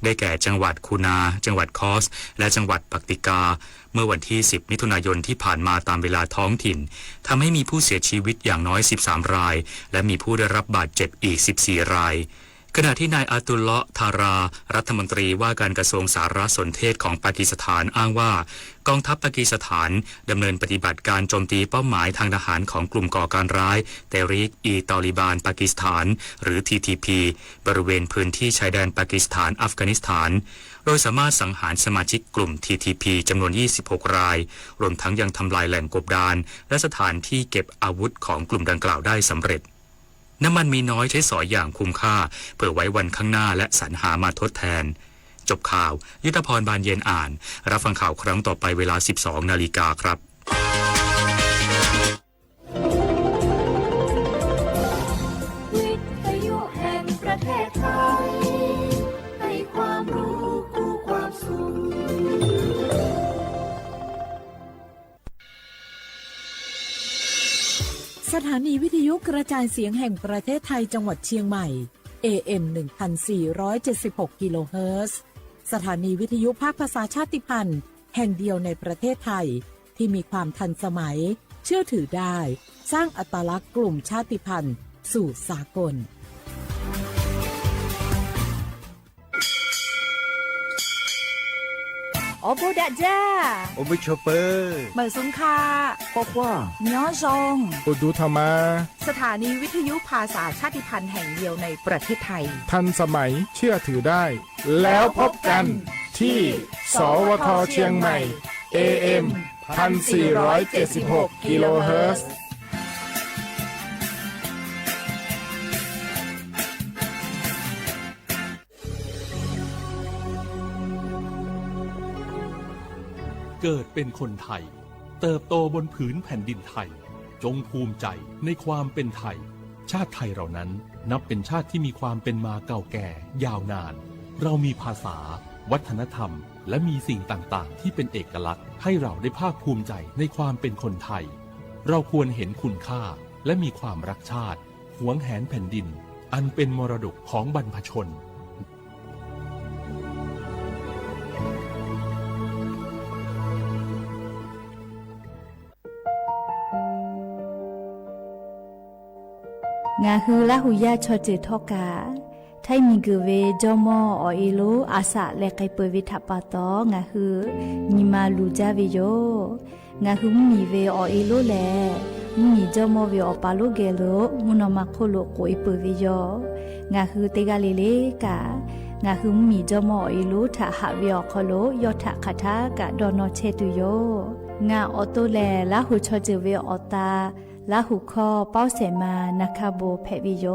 ได้แก่จังหวัดคูนา จังหวัดคอส และจังหวัดปักติกา เมื่อวันที่สิบมิถุนายนที่ผ่านมาตามเวลาท้องถิ่น ทำให้มีผู้เสียชีวิตอย่างน้อยสิบสามราย และมีผู้ได้รับบาดเจ็บอีกสิบสี่ราย ขณะที่นายอาตุลเลาะห์ ทารา รัฐมนตรีว่าการกระทรวงสารสนเทศของปากีสถานอ้างว่า กองทัพปากีสถานดำเนินปฏิบัติการโจมตีเป้าหมายทางทหารของกลุ่มก่อการร้ายเตรีกอีตอลิบานปากีสถาน หรือ ที ที พี บริเวณพื้นที่ชายแดนปากีสถานอัฟกานิสถาน โดยสามารถสังหารสมาชิกกลุ่ม ที ที พี จำนวนยี่สิบหกราย รวมทั้งยังทำลายแหล่งกบดาน และสถานที่เก็บอาวุธของกลุ่มดังกล่าวได้สำเร็จ น้ำมันมีน้อยใช้สอยอย่างคุ้มค่า เผื่อไว้วันข้างหน้าและสรรหามาทดแทน จบข่าว ยุทธพร บานเย็นอ่าน รับฟังข่าวครั้งต่อไปเวลาสิบสองนาฬิกาครับ วิทยุแห่งประเทศไทย ให้ความรู้คู่ความสุข สถานีวิทยุกระจายเสียงแห่งประเทศไทยจังหวัดเชียงใหม่ เอ เอ็ม หนึ่งพันสี่ร้อยเจ็ดสิบหก กิโลเฮิรตซ์ สถานีวิทยุภาคภาษาชาติพันธุ์แห่งเดียวในประเทศไทย ที่มีความทันสมัย เชื่อถือได้ สร้างอัตลักษณ์กลุ่มชาติพันธุ์สู่สากล Awˬ bon daꞈ jaˇ. Awˬ bon chaw peuˬ. Meunˍ suhˍ hk'a. K'awꞈ k'oˆ. Mawˇ zhonˍ. Awˬ duˬ htaꞈ ma. สถานีวิทยุภาษาชาติพันธุ์แห่งเดียวในประเทศไทย ทันสมัย เชื่อถือได้ แล้วพบกันที่ สวท เชียงใหม่ เอ เอ็ม พันสี่ร้อยเจ็ดสิบหก กิโลเฮิรตซ์ เกิดเป็นคนไทย เติบโตบนผืนแผ่นดินไทย จงภูมิใจในความเป็นไทย ชาติไทยเรานั้นนับเป็นชาติที่มีความเป็นมาเก่าแก่ยาวนาน เรามีภาษา วัฒนธรรม และมีสิ่งต่างๆ ที่เป็นเอกลักษณ์ ให้เราได้ภาคภูมิใจในความเป็นคนไทย เราควรเห็นคุณค่า และมีความรักชาติ หวงแหนแผ่นดิน อันเป็นมรดกของบรรพชน Ngaˬ hui Laˇ huˍ yaˇ chaw ceuˬ htawˇ kaꞈ, htaiˇ miˬ guiˬ ve jawˇ mawˇ awˬ e lonˉ a shaꞈ leh k'ai peuˬ ve htaꞈ pa taw, ngaˬ hui nyi ma luˬ jaˇ ve yoˬ. Ngaˬ hui mvuhˇ miˬ ve awˬ e lonˉ lehˬ, mvuhˇ miˬ jawˇ mawˇ ve awˬ pa lonˉ geh lo mvuhˇ naw ma hk'oˆ lo k'oꞈ e peuˬ ve yoˬ. Ngaˬ hui teˇ g'aˇ le le kaꞈ, ngaˬ hui mvuhˇ miˬ jawˇ mawˇ awˬ e lonˉ htaꞈ haꞈ ve awˬ hk'aw lo yawˇ htaꞈ hk'aˬ htaˇ kaꞈ dawˇ nawˇ chehˇ tuˬ yoˬ. Ngaˬ awˬ to lehˬ, Laˇ huˍ chaw ceuˬ ve awˬ ta, Laˇ huˍ hkawˇ Pawˇ Sehˍ ma, Naˍ hkaˇ bon hpehꞈ ve yoˬ.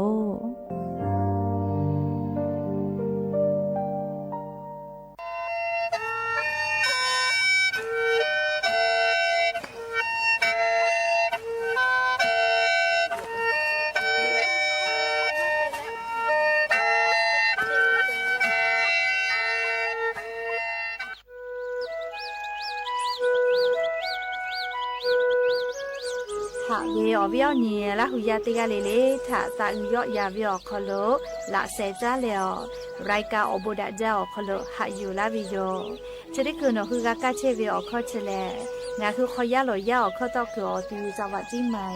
Haꞈ ve awˬ viˉ awˬ nyi Laˇ huˍ yaˇ teˇ g'aˇ le le htaꞈ taꞈ uiˍ yawˆ yan ve awˬ hk'aw lo laꞈ sheh caˉ leh awˬ, รายการ Awˬ bon daꞈ jaˇ awˬ hk'aw lo haꞈ yuˬ laˇ ve yoˬ. Chi teˇ hkui nawˬ hui g'a kaˇ chehˇ ve awˬ hkawˇ chi lehˬ, ngaˬ hui hk'aw yaˇ lawˬ yaˇ awˬ hkawˇ tawˆ kuiˬ awˬ ti จังหวัดเชียงใหม่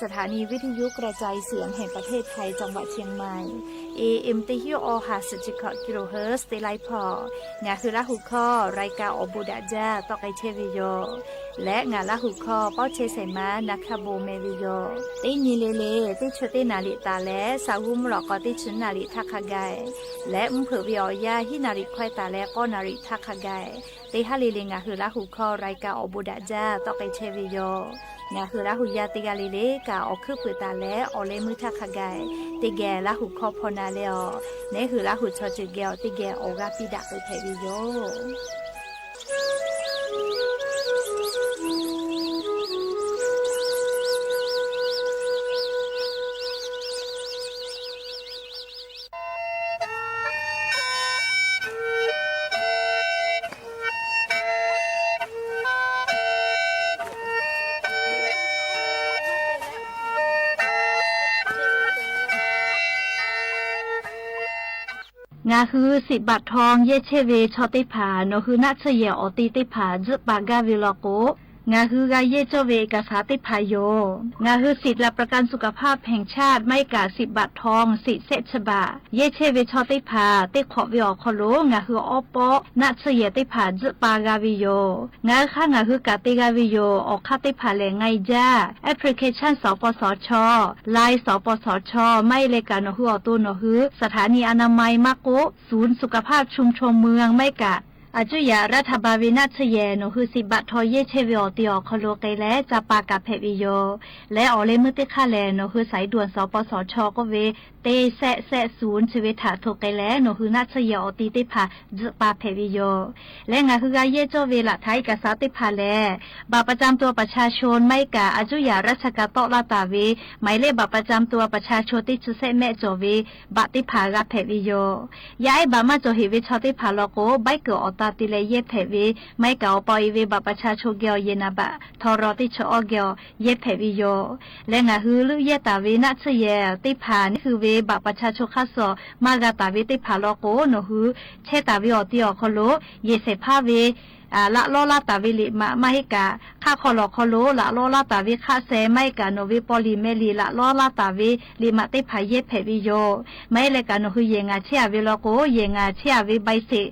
สถานีวิทยุกระจายเสียงแห่งประเทศไทย จังหวัดเชียงใหม่ เอ เอ็ม teˇ hinˉ awˬ ha suhˍ chi hkawꞈ กิโลเฮิรตซ์ teˇ laiˉ hpawˇ, ngaˬ hui Laˇ huˍ hkawˇ รายการ Awˬ bon daꞈ jaˇ tawˆ k'ai chehˇ ve yoˬ. Leh ngaˬ Laˇ huˍ hkawˇ Pawˇ Chehˇ Sehˍ ma, Naˍ hkaˇ bon meh ve yoˬ. Teˇ nyi le le teˇ chi teˇ naˍ riˍ taˍ leh, saˍ g'uˇ mvuhˇ lawꞈ k'aw teˇ chi naˍ riˍ htaˇ hk'a gaˬ, leh mvuhˇ hpeuꞈ ve awˬ yanˇ hiˉ naˍ riˍ hkawehˇ taˍ leh k'awˇ naˍ riˍ htaˇ hk'a gaˬ, teˇ haˉ le le ngaˬ hui Laˇ huˍ hkawˇ รายการ Awˬ bon daꞈ jaˇ tawˆ k'ai chehˇ ve yoˬ. Ngaˬ hui Laˇ huˍ yaˇ teˇ g'aˇ le le kaꞈ awˬ hkuiˉ puiˍ taˍ leh awˬ leh meuˇ htaˇ hk'a gaˬ, teˇ geh Laˇ huˍ hkawˇ hpaw na leh awˬ, neˉ hui Laˇ huˍ chaw ceuˬ geh awˬ teˇ geh awˬ g'aˇ piˇ daꞈ k'ai hpehꞈ ve yoˬ. Ngaˬ hui สิทธิ์บัตรทอง yehˇ chehˇ ve chaw teˇ hpaˍ nawˬ hui naˆ tsuhˇ yehˬ awˬ ti teˇ hpaˍ tzuhˆ pa gaˇ ve law k'o, ngaˬ hui g'a yehˇ cawˇ ve เอกสาร teˇ hpaˍ yoˬ. Ngaˬ hui สิทธิ์หลักประกันสุขภาพแห่งชาติ maˇ heˆ kaꞈ สิทธิ์บัตรทอง สิทธิ์แสะchi baꞈ yehˇ chehˇ ve chaw teˇ hpaˍ teˇ hk'awꞈ ve awˬ hk'aw lo ngaˬ hui awˉ pawˆ naˆ tsuhˇ yehˬ teˇ hpaˍ tzuhˆ pa g'a ve yoˬ. Ngaˬ hui hk'aˇ ngaˬ hui kaꞈ te g'a ve yoˬ. Awˬ hk'aˇ teˇ hpaˍ lehˬ, งานยาก application สปสช, Line สปสช, maˇ heˆ leh kaꞈ nawˬ hui awˬ to nawˬ hui สถานีอนามัย maˇ k'oˆ ศูนย์สุขภาพชุมชนเมือง maˇ heˆ kaꞈ อายุทยารัฐบาล ve naˆ tsuhˇ yehˬ nawˬ hui สิทธิ์บัตรทอง yehˇ chehˇ ve awˬ ti awˬ hk'aw lo k'ai leh ca pa kaꞈ hpehꞈ ve yoˬ. Leh awˬ leh meuˇ teˇ hk'aˇ lehˬ, nawˬ hui สายด่วน สปสช k'oˆ ve teˇ แสะ แสะ ศูนย์ chi ve htaꞈ hto k'ai leh nawˬ hui naˆ tsuhˇ yehˬ awˬ ti teˇ hpaˍ tzuhˆ pa hpehꞈ ve yoˬ. Leh ngaˬ hui g'a yehˇ cawˇ ve หลักฐาน เอกสาร teˇ hpaˍ lehˬ, บัตรประจำตัวประชาชน maˇ heˆ kaꞈ อายุทยาราชการ tawˆ laˇ taˍ ve หมายเลขบัตรประจำตัวประชาชน teˇ chi sehˆ mehˆ cawˬ ve บัตร teˇ hpaˍ g'a hpehꞈ ve yoˬ. Yaˇ ehˉ บัตร maˇ cawˬ heꞈ ve chaw teˇ hpaˍ law k'o, ใบเกิด awˬ ta te leh yehˇ hpehꞈ ve, maˇ heˆ kaꞈ awˬ pa awˬ e ve บัตรประชาชน geh awˬ yehˬ naˍ baꞈ htaw raw teˇ chi awˇ geh awˬ yehˇ hpehꞈ ve yoˬ. Leh ngaˬ hui leuˆ yehˇ taˍ ve naˆ tsuhˇ yehˬ teˇ hpaˍ neˇ hui ve บัตรประชาชน hk'aˇ suh maˇ g'a taˍ ve teˇ hpaˍ law k'o, nawˬ hui chehˇ taˍ ve awˬ ti awˬ hk'aw lo yehˬ shehˍ hpaˇ ve laꞈ lawˇ laˇ taˍ ve liꞈ maꞈ, maˇ heˆ kaꞈ hk'aˆ hk'aw lawˬ hk'aw lo laꞈ lawˇ laˇ taˍ ve hk'aˆ seh, maˇ heˆ kaꞈ nawˬ ve paw liꞈ meh liꞈ laꞈ lawˇ laˇ taˍ ve liꞈ maꞈ teˇ hpaˍ yehˇ hpehꞈ ve yoˬ. Maˇ heˆ leh kaꞈ nawˬ hui yehˬ ngaˬ chehˇ a ve law k'o, yehˬ ngaˬ chehˇ a ve ใบเสร็จ,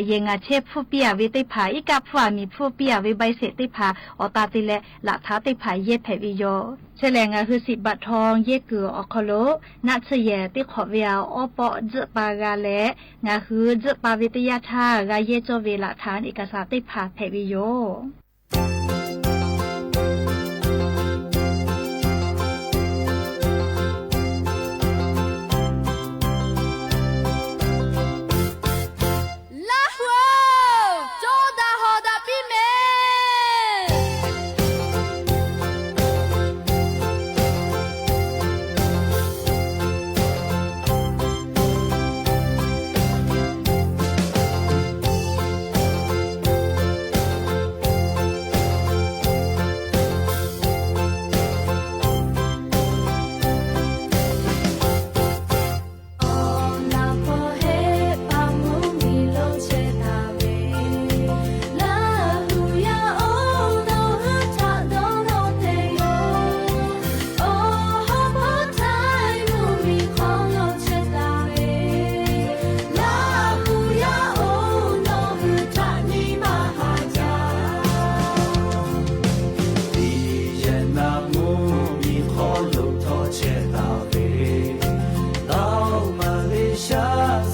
yehˬ ngaˬ chehˇ hpfuhˇ piˇ a ve teˇ hpaˍ, iˉ kaˆ hpfuhˇ a miˬ hpfuhˇ piˇ a ve ใบเสร็จ teˇ hpaˍ awˬ ta te leh laꞈ htaꞈ teˇ hpaˍ yehˇ hpehꞈ ve yoˬ. Chi lehˬ ngaˬ hui สิทธิ์บัตรทอง yehˇ kuiˬ awˬ hk'aw lo naˆ tsuhˇ yehˬ teˇ hk'awꞈ ve awˉ pawˆ tzuhˆ pa g'a leh, ngaˬ hui tzuhˆ pa ve teˇ yanˇ htaˇ g'a yehˇ cawˇ ve หลักฐาน เอกสาร teˇ hpaˍ hpehꞈ ve yoˬ. Laˇ hu-oˬ, cawˇ daꞈ hawˍ daꞈ piˇ mehˍ. Awˬ naˬ hpawˇ heˆ paˍ mvuhˇ miˬ lo chehˇ taˍ ve, Laˇ huˍ yaˇ-oˬ, nawˬ hui htaꞈ dawˇ nawˇ te yoˬ. Awˬ hawˉ hpawˇ htaiˇ mvuhˇ miˬ hk'aw lo chehˇ taˍ ve, Laˇ huˍ yaˇ-oˬ, nawˬ hui htaꞈ nyi ma haˍ jaˇ. Vietnam mvuhˇ miˬ hk'aw lo htawˇ chehˇ taˍ ve, Laˇ huˍ Malaysia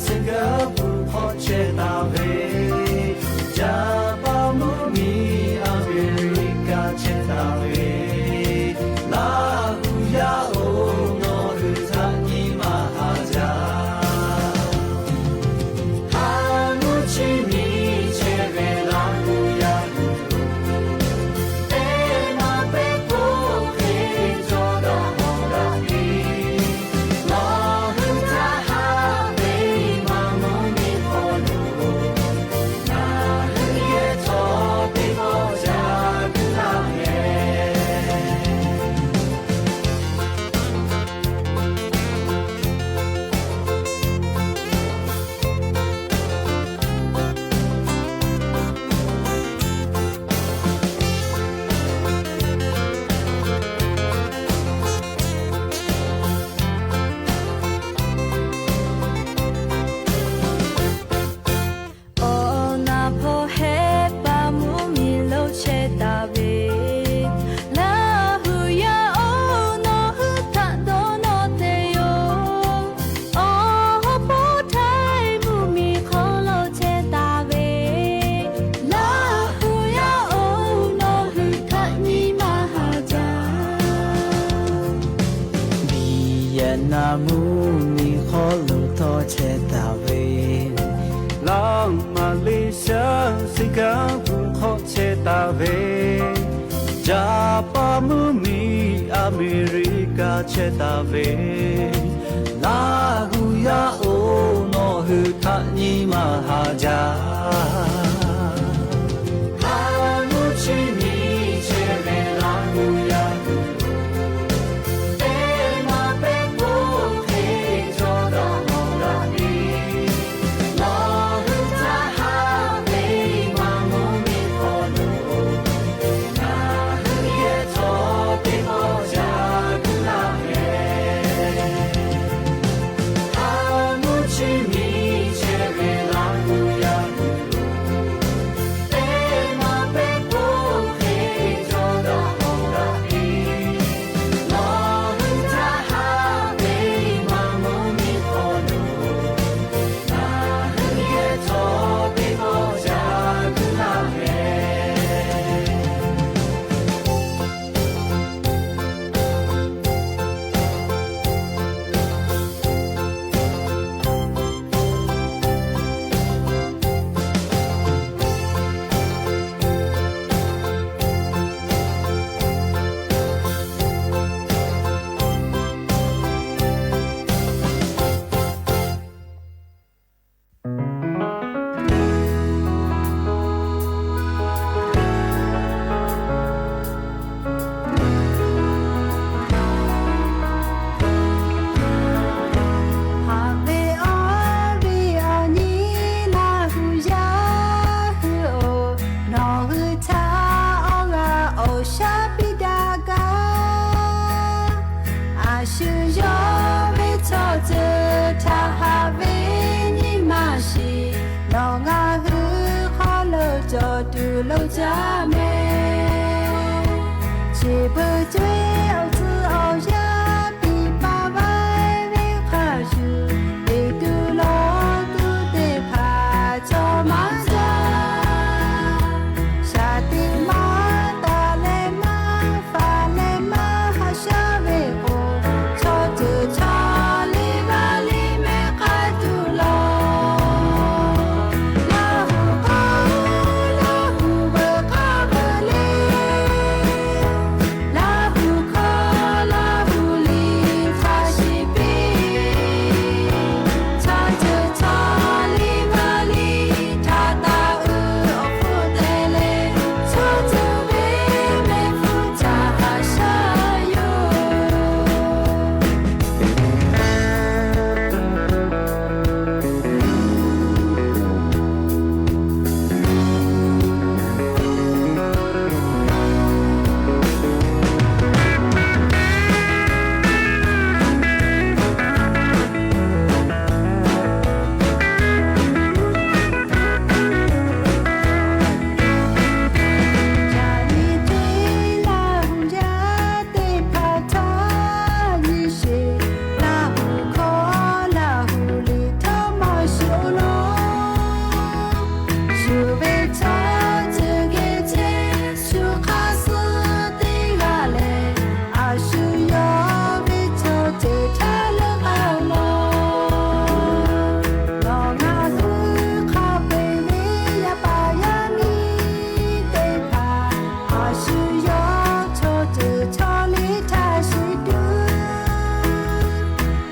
Singapore hk'aw chehˇ taˍ ve, Japan mvuhˇ miˬ America chehˇ taˍ ve, Laˇ huˍ yaˇ-oˬ, nawˬ hui htaꞈ nyi ma haˍ jaˇ. Haˍ nuˇ chi miˬ chehˇ ve Laˇ huˍ yaˇ hui, teˇ maˬ pehˉ k'oˆ hk'e cawˇ daꞈ hawˍ daꞈ piˇ. Nawˬ hui htaꞈ haꞈ ve maˇ mvuhˇ miˬ hk'aw lo, ngaˬ hui yehˇ cawˇ teˇ pawˆ jaˇ tuˬ laˇ mehˍ. Awˬ naˬ hpawˇ heˆ paˍ mvuhˇ miˬ lo chehˇ taˍ ve, Laˇ huˍ yaˇ-oˬ, nawˬ hui htaꞈ dawˇ nawˇ te yoˬ. Awˬ hawˉ hpawˇ htaiˇ mvuhˇ miˬ hk'aw lo chehˇ taˍ ve, Laˇ huˍ yaˇ-oˬ, nawˬ hui htaꞈ nyi ma haˍ jaˇ. Vietnam mvuhˇ miˬ hk'aw lo htawˇ chehˇ taˍ ve, Laˇ huˍ Malaysia Singapore hk'aw chehˇ taˍ ve, Japan mvuhˇ miˬ America chehˇ taˍ ve, Laˇ huˍ yaˇ-oˬ, nawˬ hui htaꞈ nyi ma haˍ jaˇ. Haˍ nuˇ chi miˬ chehˇ ve Laˇ huˍ yaˇ hui, teˇ maˬ pehˉ k'oˆ hk'e cawˇ daꞈ hawˍ daꞈ piˇ. lo caˇ mehˍ. Chi beuꞈ cawehˇ awˬ tcuhˉ awˬ yanˇ piˇ paˍ vaˇ ve hk'a shuˍ, teˇ tuˬ lawˬ tuˬ teˇ hpaˍ cawˬ maˇ jaˇ. Shaˍ tiꞈ maˇ taˍ leh maˇ faˍ leh maˇ haꞈ shaˉ ve k'o, chaw ceuˬ chaw liˇ vaˇ liˇ mehˆ k'a tuˬ lawˬ. Laˇ hu k'o, Laˇ hu veuꞈ k'a veuꞈ le. Laˇ hu hkawˇ Laˇ hu liꞈ hk'a shiˍ piˇ. Chaw ceuˬ chaw liˇ vaˇ liˇ htaꞈ taˍ uiˍ awˬ hpfuhˇ te leh, chaw ceuˬ ve mehˆ hpfuhˇ htaꞈ haꞈ shaˉ yoˬ. Yaꞈ nyi teˇ Laˇ hu yaˇ teˇ hpaˍ htaˇ nyi sheˍ, Laˇ hu hkawˇ Laˇ hu liꞈ htawˇ maˇ shuˍ lo. Shuˍ ve chaw ceuˬ geh chehˇ shuˍ hk'aˇ suh teˇ g'aˇ lehˬ, a shu yawˇ ve chaw ceuˬ htaˇ leuˆ k'ai lawˬ. Nawˬ ngaˬ hui hk'a peu-eˬ ve yaˇ paˍ yaˇ miˇ teˇ hpaˍ, a shu yawˇ chaw ceuˬ chaw liˇ htaꞈ shiˍ tuˬ,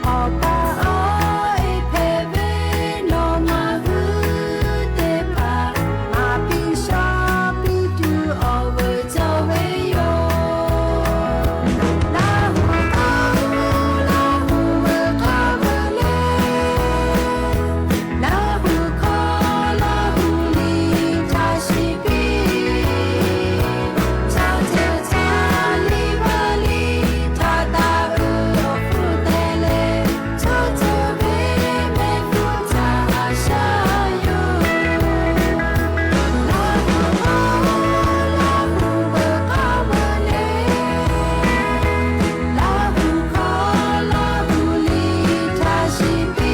Awˬ pa awˬ e hpehꞈ ve nawˬ ngaˬ hui teˇ hpaˍ, maˍ piˇ shaw piˇ tuˬ awˬ veuꞈ cawˬ ve yoˬ. Laˇ hu k'o, Laˇ hu veuꞈ k'a veuꞈ le. Laˇ hu hkawˇ Laˇ hu liꞈ htaꞈ shiˍ piˇ. Chaw ceuˬ chaw liˇ vaˇ liˇ htaꞈ taˍ uiˍ awˬ hpfuhˇ te leh, chaw ceuˬ ve mehˆ hpfuhˇ htaꞈ haꞈ shaˉ yoˬ. Laˇ hu k'o, Laˇ hu veuꞈ k'a veuꞈ le. Laˇ hu hkawˇ Laˇ hu liꞈ htaꞈ shiˍ piˇ.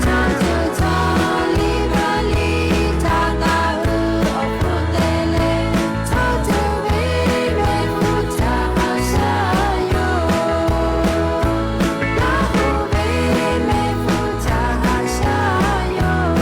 Chaw ceuˬ chaw liˇ vaˇ liˇ htaꞈ taˍ uiˍ awˬ hpfuhˇ te leh, chaw ceuˬ ve mehˆ hpfuhˇ htaꞈ haꞈ shaˉ yoˬ. Laˇ hu ve mehˆ hpfuhˇ htaꞈ haꞈ shaˉ yoˬ.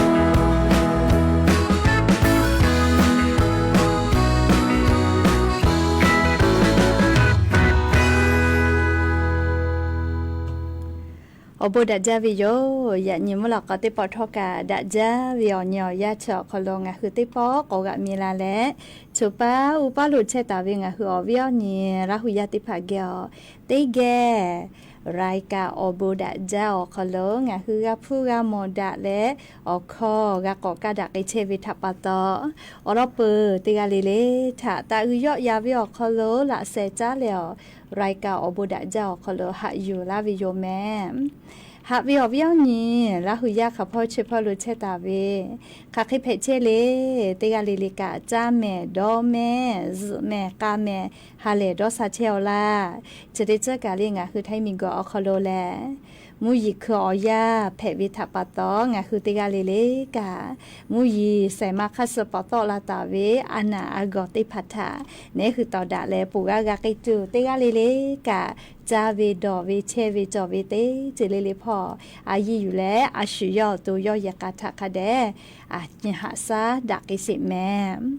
Awˬ bon daꞈ jaˇ ve yoˬ. Yaꞈ nyi mvuhˇ lawꞈ k'aw teˇ pawˆ htawˇ kaꞈ daꞈ jaˇ ve awˬ nyi awˬ yanˇ chi awˬ hk'aw lo ngaˬ hui teˇ pawˆ k'awꞈ g'aꞈ mi la leh, choˬ paˉ uˉ paˉ lo chehˇ taˍ ve ngaˬ hui awˬ viˉ awˬ nyi Laˇ hu yaˇ teˇ hpaˍ geh awˬ, teˇ geh รายการ awˬ bon daꞈ jaˇ awˬ hk'aw lo ngaˬ hui g'a hpuˇ g'a mawˬ daꞈ leh, awˬ hkawˇ g'a k'awꞈ kaˇ daꞈ k'ai chehˇ ve htaꞈ pa taw, awˬ lawn peuˬ teˇ g'aˇ le le htaꞈ taꞈ uiˍ yawˆ yan ve awˬ hk'aw lo laꞈ sheh caˉ leh awˬ, รายการ awˬ bon daꞈ jaˇ awˬ hk'aw lo haꞈ yuˬ laˇ ve yoˬ mehˍ. Haꞈ ve awˬ viˉ awˬ nyi Laˇ hu yaˇ hk'a hpawˇ chi hpawˇ lo chehˇ taˍ ve, hk'aˬ hk'e hpehꞈ chehˇ le, teˇ g'aˇ le le kaꞈ caˇ mehˍ dawˇ mehˍ zuhꞈ mehˍ k'a mehˍ ha lehˬ dawˇ sha chehˇ-aw laˇ. Chi teˇ ceuˬ kaꞈ le ngaˬ hui Htaiˇ miˬguiˬ awˬ hk'aw lo lehˬ, mvuhˇ yeˬ hkui awˬ yanˇ hpehꞈ ve htaꞈ pa taw ngaˬ hui teˇ g'aˇ le le kaꞈ, mvuhˇ yeˬ shehˍ ma hk'aˇ suh pawˍ tawˆ la taˍ ve a naˬ a gawˬ teˇ hpaˍ htaꞈ neˉ hui tawˍ daꞈ leh ponˬ g'aˇ g'a k'ai tuˬ, teˇ g'aˇ le le kaꞈ caˇ ve dawˬ ve chehˇ ve cawˬ ve teˇ ceuˬ le le hpawˇ a yiˇ yuˬ leh a shu yawˇ awˬ to yawˇ yehˬ k'a htaꞈ hk'a dehꞈ a nyi haꞈ shaˉ daꞈ k'ai sheˍ mehˍ.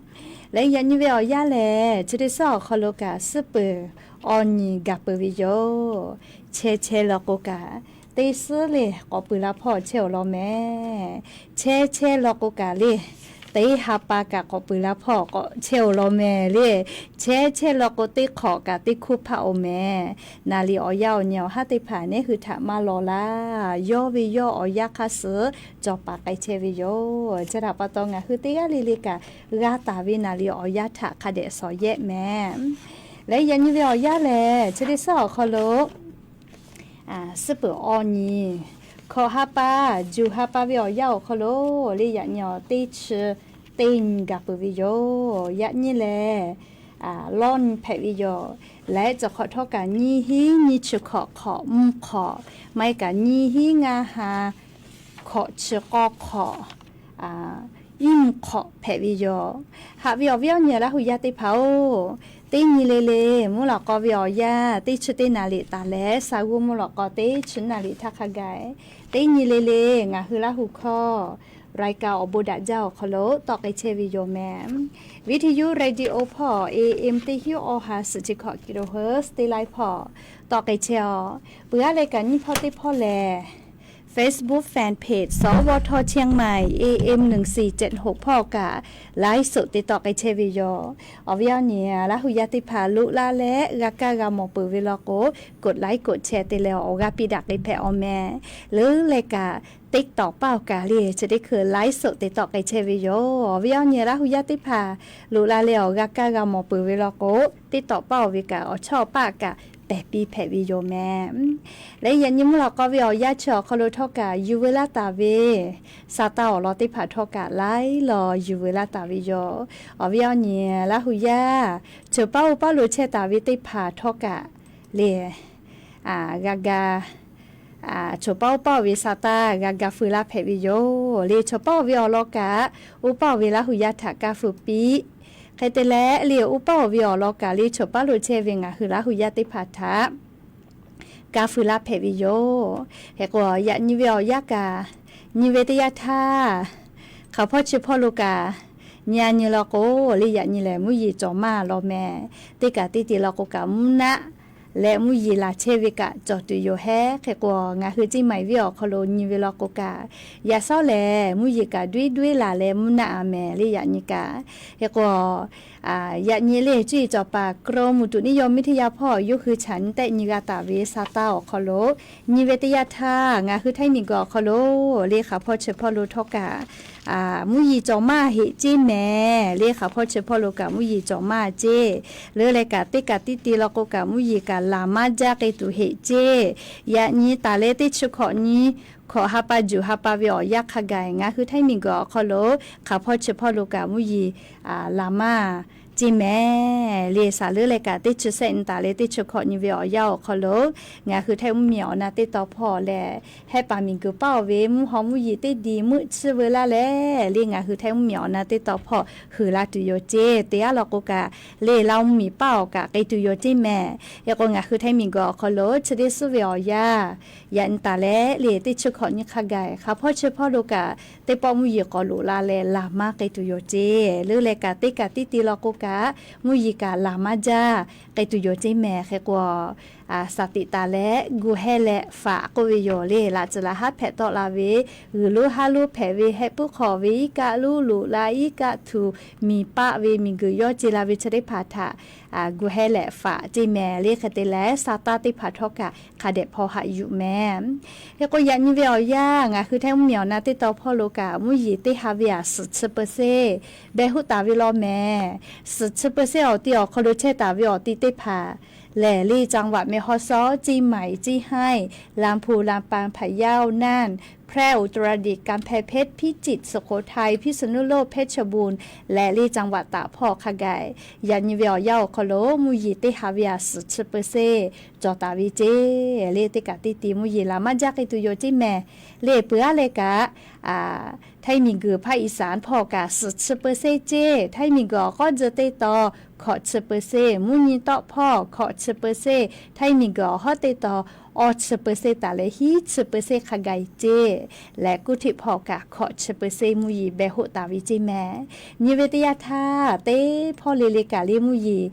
Leh yaꞈ nyi ve awˬ yanˇ lehˬ, chi teˇ suhˉ awˬ hk'aw lo kaꞈ suhˉ peuˬ awˬ nyi gaˬ peuˬ ve yoˬ. Chehˇ chehˇ law k'o kaꞈ, teˇ suhˉ le k'awꞈ peuˬ la hpawˇ chehˇ-oˬ law mehˍ. Chehˇ chehˇ law k'o kaꞈ le, teˇ ha pa kaꞈ k'awꞈ peuˬ la hpawˇ k'awꞈ chehˇ-oˬ law mehˍ le. Chehˇ chehˇ law k'o teˇ hk'awꞈ kaꞈ teˇ hkuˇ hpaˆ-oˬ mehˍ. Naˍ liꞈ awˬ yanˇ awˬ nyi awˬ haˉ teˇ hpaˍ neˉ hui htaꞈ maˇ law laˇ. Yawˇ ve yawˇ awˬ yanˇ hk'aˇ suh cawˬ paˍ k'ai chehˇ ve yoˬ. Chi htaꞈ pa taw ngaˬ hui teˇ g'aˇ le le kaꞈ g'a taˍ ve naˍ liꞈ awˬ yanˇ htaꞈ hk'a dehꞈ shawˍ yehˆ mehˍ. Leh yaꞈ nyi ve awˬ yanˇ lehˬ, chi teˇ suhˉ awˬ hk'aw lo suhˉ peuˬ awˬ nyi hkawꞈ ha pa, juˬ ha pa ve awˬ yanˇ awˬ hk'aw lo le yaꞈ nyi awˬ teˇ chi teˇ nyi gaˬ peuˬ ve yoˬ. Yaꞈ nyi lehˬ, lawˇ nyi hpehꞈ ve yoˬ. Laiˉ ceuˬ hk'awꞈ htawˇ kaꞈ nyiˇ hinˉ nyiˇ chi hkawꞈ hk'awꞈ mvuhˇ hk'awꞈ, maˇ heˆ kaꞈ nyiˇ hinˉ ngaˇ ha hkawꞈ chi k'awˇ hk'awꞈ, iˉ mvuhˇ hk'awꞈ hpehꞈ ve yoˬ. Haꞈ ve awˬ viˉ awˬ nyi Laˇ hu yaˇ teˇ hpaˍ-oˬ, teˇ nyi le le mvuhˇ lawꞈ k'aw ve awˬ yanˇ teˇ chi teˇ naˍ riˍ taˍ leh, sa g'uˇ mvuhˇ lawꞈ k'aw teˇ chi naˍ riˍ htaˇ hk'a gaˬ, teˇ nyi le le ngaˬ hui Laˇ hu hkawˇ รายการ awˬ bon daꞈ jaˇ awˬ hk'aw lo tawˆ k'ai chehˇ ve yoˬ mehˍ. วิทยุ radio hpawˇ A M teˇ hinˉ awˬ ha suhˍ chi hkawꞈ kilohertz teˇ laiˉ hpawˇ tawˆ k'ai chehˇ-aˬ. Peuˬ aˉ leh kaꞈ nyiˇ hpawˇ teˇ hpawˇ lehˬ, Facebook fan page สวท เชียงใหม่ A M หนึ่งสี่เจ็ดหก hpawˇ kaꞈ ไลฟ์สด te tawˆ k'ai chehˇ ve yoˬ. Awˬ viˉ awˬ nyi Laˇ hu yaˇ teˇ hpaˍ loꞈ la leh g'a kaˇ g'a mawˬ peuˬ ve law k'o, กดไลค์ กดแชร์ te leh awˬ g'aˇ piˇ daꞈ k'ai hpehꞈ-aˬ mehˍ. Leuˉ leh kaꞈ TikTok paˇ awˬ kaˬ le chi teˇ hkui ไลฟ์สด te tawˆ k'ai chehˇ ve yoˬ. Awˬ viˉ awˬ nyi Laˇ hu yaˇ teˇ hpaˍ loꞈ la leh awˬ g'a kaˇ g'a mawˬ peuˬ ve law k'o, TikTok paˇ awˬ ve kaꞈ awˬ chawˇ paˇ kaꞈ pehˬ piˇ hpehꞈ ve yoˬ mehˍ. Leh yaꞈ nyi mvuhˇ lawꞈ k'aw ve awˬ yanˇ chi awˬ hk'aw lo htawˇ kaꞈ yuˬ veu laˇ taˍ ve sa taˇ awˬ lawn teˇ hpaˍ htawˇ kaꞈ laiˉ law yuˬ veu laˇ taˍ ve yoˬ. Awˬ viˉ awˬ nyi Laˇ hu yaˇ, chawˬ paˇ oˇ paˇ lo chehˇ taˍ ve teˇ hpaˍ htawˇ kaꞈ le, g'a ga, chawˬ paˇ oˇ paˇ ve sa taˇ g'a ga feu laˇ hpehꞈ ve yoˬ. Le chawˬ paˇ ve awˬ lawn kaꞈ, oˇ paˇ ve Laˇ hu yaˇ htaꞈ kaˇ feu piˇ. Hk'e te leh le oˇ paˇ ve awˬ lawn kaꞈ le chawˬ paˇ lo chehˇ ve ngaˬ hui Laˇ hu yaˇ teˇ hpaˍ htaꞈ kaˇ feu laˇ hpehꞈ ve yoˬ. Hk'e k'o yaꞈ nyi ve awˬ yanˇ kaꞈ, nyi ve teˇ yanˇ htaˇ, hk'aˬ hpawˇ chi hpawˇ lo kaꞈ nyi a nyi law k'o, le yaꞈ nyi lehˬ mvuhˇ yeˬ cawˬ maˇ law mehˍ. Teˇ kaꞈ teˇ te law k'o kaꞈ mvuhˇ naˆ leh mvuhˇ yeˬ laˬ chehˇ ve kaꞈ cawˬ tuˬ yoˬ hehˉ. Hk'e k'o ngaˬ hui Ceˇ maiˍ viˉ awˬ hk'aw lo nyi ve law k'o kaꞈ, yaꞈ shawˉ lehˬ mvuhˇ yeˬ kaꞈ duiˉ duiˉ laˬ leh mvuhˇ naˆ a mehˍ le yaꞈ nyi kaꞈ. Hk'e k'o yaꞈ nyi le cuˇ yiˍ cawˬ paˍ กรมอุตุนิยมวิทยา hpawˇ yawˇ hui chaꞈ nyi tehˆ nyi g'a taˍ ve sa taˇ awˬ hk'aw lo nyi ve teˇ yanˇ htaˇ, ngaˬ hui Htaiˇ miˬ guiˬ awˬ hk'aw lo le hk'aˬ hpawˇ chi hpawˇ lo htawˇ kaꞈ mvuhˇ yeˬ cawˬ maˇ heˆ ceˇ mehˍ. Le hk'aˬ hpawˇ chi hpawˇ lo kaꞈ mvuhˇ yeˬ cawˬ maˇ ceˇ. Leuˉ leh kaꞈ teˇ kaꞈ teˇ te law k'o kaꞈ mvuhˇ yeˬ kaꞈ laˬ maˇ jaˇ k'ai tuˬ heˆ ceˇ. Yaꞈ nyi taˍ leh teˇ chi hkawꞈ nyi hkawꞈ ha pa juˬ ha pa ve awˬ yanˇ hk'a gaˬ ngaˬ hui Htaiˇ miˬ guiˬ awˬ hk'aw lo hk'aˬ hpawˇ chi hpawˇ lo kaꞈ mvuhˇ yeˬ laˬ maˇ ceˇ mehˍ. Le saˍ leuˉ leh kaꞈ teˇ chi sehˆ nyi taˍ leh teˇ chi hkawꞈ nyi ve awˬ yanˇ awˬ hk'aw lo ngaˬ hui Htaiˇ mvuhˇmiˬ awˬ na teˇ tawn hpawˇ lehˬ, heh paˍ miˬ guiˬ paˇ awˬ ve mvuhˇ haw mvuhˇ yeˬ teˇ di meuˆ chiˇ veu laˇ leh, le ngaˬ hui Htaiˇ mvuhˇmiˬ awˬ na teˇ tawn hpawˇ huiˍ la tuˬ yoˬ ceˇ. Te aˉ law k'o kaꞈ le Laˇ mvuhˇmiˬ paˇ awˬ kaꞈ k'ai tuˬ yoˬ ceˇ mehˍ. Hk'e k'o ngaˬ hui Htaiˇ miˬ guiˬ awˬ hk'aw lo chi teˇ suhˉ ve awˬ yanˇ, yaꞈ nyi taˍ leh le teˇ chi hkawꞈ nyi hk'a gaˬ hk'aˬ hpawˇ chi hpawˇ lo kaꞈ teˇ pawˆ mvuhˇ yeˬ k'awꞈ loꞈ la leh laˬ maˇ k'ai tuˬ yoˬ ceˇ. Leuˉ leh kaꞈ teˇ kaꞈ teˇ te law k'o kaꞈ mvuhˇ yeˬ kaꞈ laˬ maˇ jaˇ k'ai tuˬ yoˬ ceˇ mehˍ. Hk'e k'o saˍ tiꞈ taˍ leh gu heh leh faꞈ k'oˆ ve yoˬ le. Laꞈ tcuh laꞈ haˉ hpehꞈ tawˆ la ve, g'uiˬ lonˉ haˉ lonˉ hpehꞈ ve, heh puiˉ hk'aw ve iˉ kaˆ lonˉ loꞈ la, iˉ kaˆ htuꞈ miˬ paˆ ve, miˬ guiˬ yawˇ ce la ve chi teˇ hpaˍ htaꞈ gu heh leh faꞈ ceˇ mehˍ le. Hk'e te leh sa taˇ teˇ hpaˍ htawˇ kaꞈ hk'a dehꞈ hpaw haꞈ yuˬ mehˍ. Hk'e k'o yaꞈ nyi ve awˬ yanˇ ngaˬ hui Htaiˇ mvuhˇmiˬ awˬ na teˇ tawn hpawˇ lo kaꞈ mvuhˇ yeˬ teˇ ha ve aꞈ suhˍ chi เปอร์เซ็นต์ behˬ hoˆ taˍ ve law mehˍ. Suhˍ chi เปอร์เซ็นต์ awˬ ti awˬ hk'aw lo chehˇ taˍ ve awˬ ti teˇ hpaˍ lehˬ le จังหวัดแม่ฮ่องสอน Ceˇ maiˍ, Ceˇ haiˇ, Laˇ hpu, Laˇ paˍ, Hpaˍ yaˇ, Naˇ, แพร่ อุตรดิตถ์ กำแพงเพชร พิจิตร สุโขทัย พิษณุโลก เพชรบูรณ์ leh le จังหวัดตาก hpawˇ hk'a gaˬ, yaꞈ nyi ve awˬ yanˇ awˬ hk'aw lo mvuhˇ yeˬ teˇ ha ve aꞈ suhˍ chi เปอร์เซ็นต์ cawˬ taˍ ve ceˇ. Le teˇ kaꞈ teˇ ti mvuhˇ yeˬ laˬ maˇ jaˇ k'ai tuˬ yoˬ ceˇ mehˍ. Le peuˬ aˉ leh kaꞈ Htaiˇ miˬ guiˬ ภาคอีสาน hpawˇ kaꞈ suhˍ chi เปอร์เซ็นต์ ceˇ. Htaiˇ miˬ guiˬ awˬ k'awˉ tcuh teˇ tawn hkawꞈ chi เปอร์เซ็นต์, mvuhˇ nyi tawˆ hpawˇ hkawꞈ chi เปอร์เซ็นต์, Htaiˇ miˬ guiˬ awˬ hawˉ teˇ tawn awˇ chi เปอร์เซ็นต์ taˍ leh hiˉ chi เปอร์เซ็นต์ hk'a gaˬ ceˇ. Leh กรุงเทพ hpawˇ kaꞈ hkawꞈ chi เปอร์เซ็นต์ mvuhˇ yeˬ behˬ hoˆ taˍ ve ceˇ mehˍ. Nyi ve teˇ yanˇ htaˇ teˇ hpawˇ le le kaꞈ le mvuhˇ yeˬ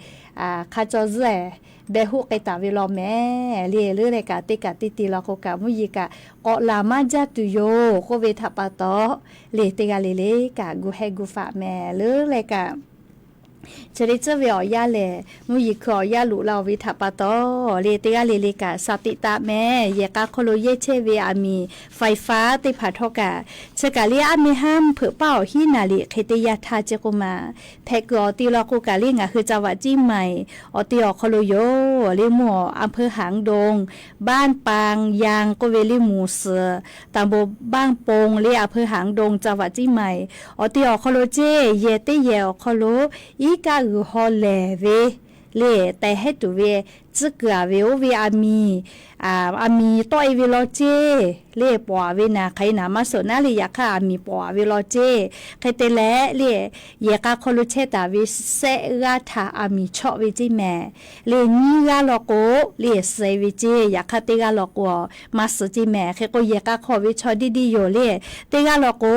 hk'a caw zuhˆ ehˍ behˬ hoˆ k'ai taˍ ve law mehˍ. Le leuˉ leh kaꞈ teˇ kaꞈ teˇ ti law k'o kaꞈ mvuhˇ yeˬ kaꞈ k'awꞈ laˬ maˇ jaˇ tuˬ yoˬ k'oˆ ve htaꞈ pa taw, le teˇ g'aˇ le le kaꞈ gu heh gu faꞈ mehˍ. Leuˉ leh kaꞈ chi le tcuhˉ ve awˬ yanˇ lehˬ mvuhˇ yeˬ hkui awˬ yanˇ loꞈ la-oˬ ve htaꞈ pa taw, le teˇ g'aˇ le le kaꞈ saˍ tiꞈ taˍ mehˍ. Yehˬ k'a hk'aw lo yehˇ chehˇ ve aˬ miˍ ไฟฟ้า teˇ hpaˍ htawˇ kaꞈ Chi kaꞈ le aˉ meh haˉ mvuhˇ hpeuꞈ paˉ awˬ hiˉ naˍ liꞈ hk'e teˇ yanˇ htaˇ ceh k'oˆ ma, hpehꞈ kuiˬ awˬ ti law k'o kaꞈ le ngaˬ hui จังหวัดเชียงใหม่ awˬ te awˬ hk'aw lo yoˬ le mvuhˇ awˬ อำเภอหางดง บ้านปางยาง k'oˆ ve le หมู่ suhˍ ตำบลบ้านปง le อำเภอหางดง จังหวัดเชียงใหม่ awˬ te awˬ hk'aw lo ceˇ yehˬ teˇ yehˬ awˬ hk'aw lo iˉ kaˆ g'uiˬ haw lehˬ ve le tehꞈ hehˉ tuˬ ve tcuhˉ kuiˬ a ve oˇ ve aˬ miˍ, aˬ miˍ tawˆ e ve law ceˇ le pawˍ a ve naˍ hk'aˬ hk'e naˍ maˇ suhˍ naˉ le. Yaꞈ hk'aˇ aˬ miˍ pawˍ a ve law ceˇ. Hk'e te leh le yehˬ k'a hk'aw lo chehˇ taˍ ve sehˆ g'aˇ htaꞈ aˬ miˍ chawˆ ve ceˇ mehˍ. Le nyiˇ g'aˇ law k'o le suh e ve ceˇ. Yaꞈ hk'aˇ teˇ g'aˇ law k'o maˇ suh ceˇ mehˍ. Hk'e k'o yehˬ k'a hk'aw ve chaw diˇ diˇ yoˬ le, teˇ g'aˇ law k'o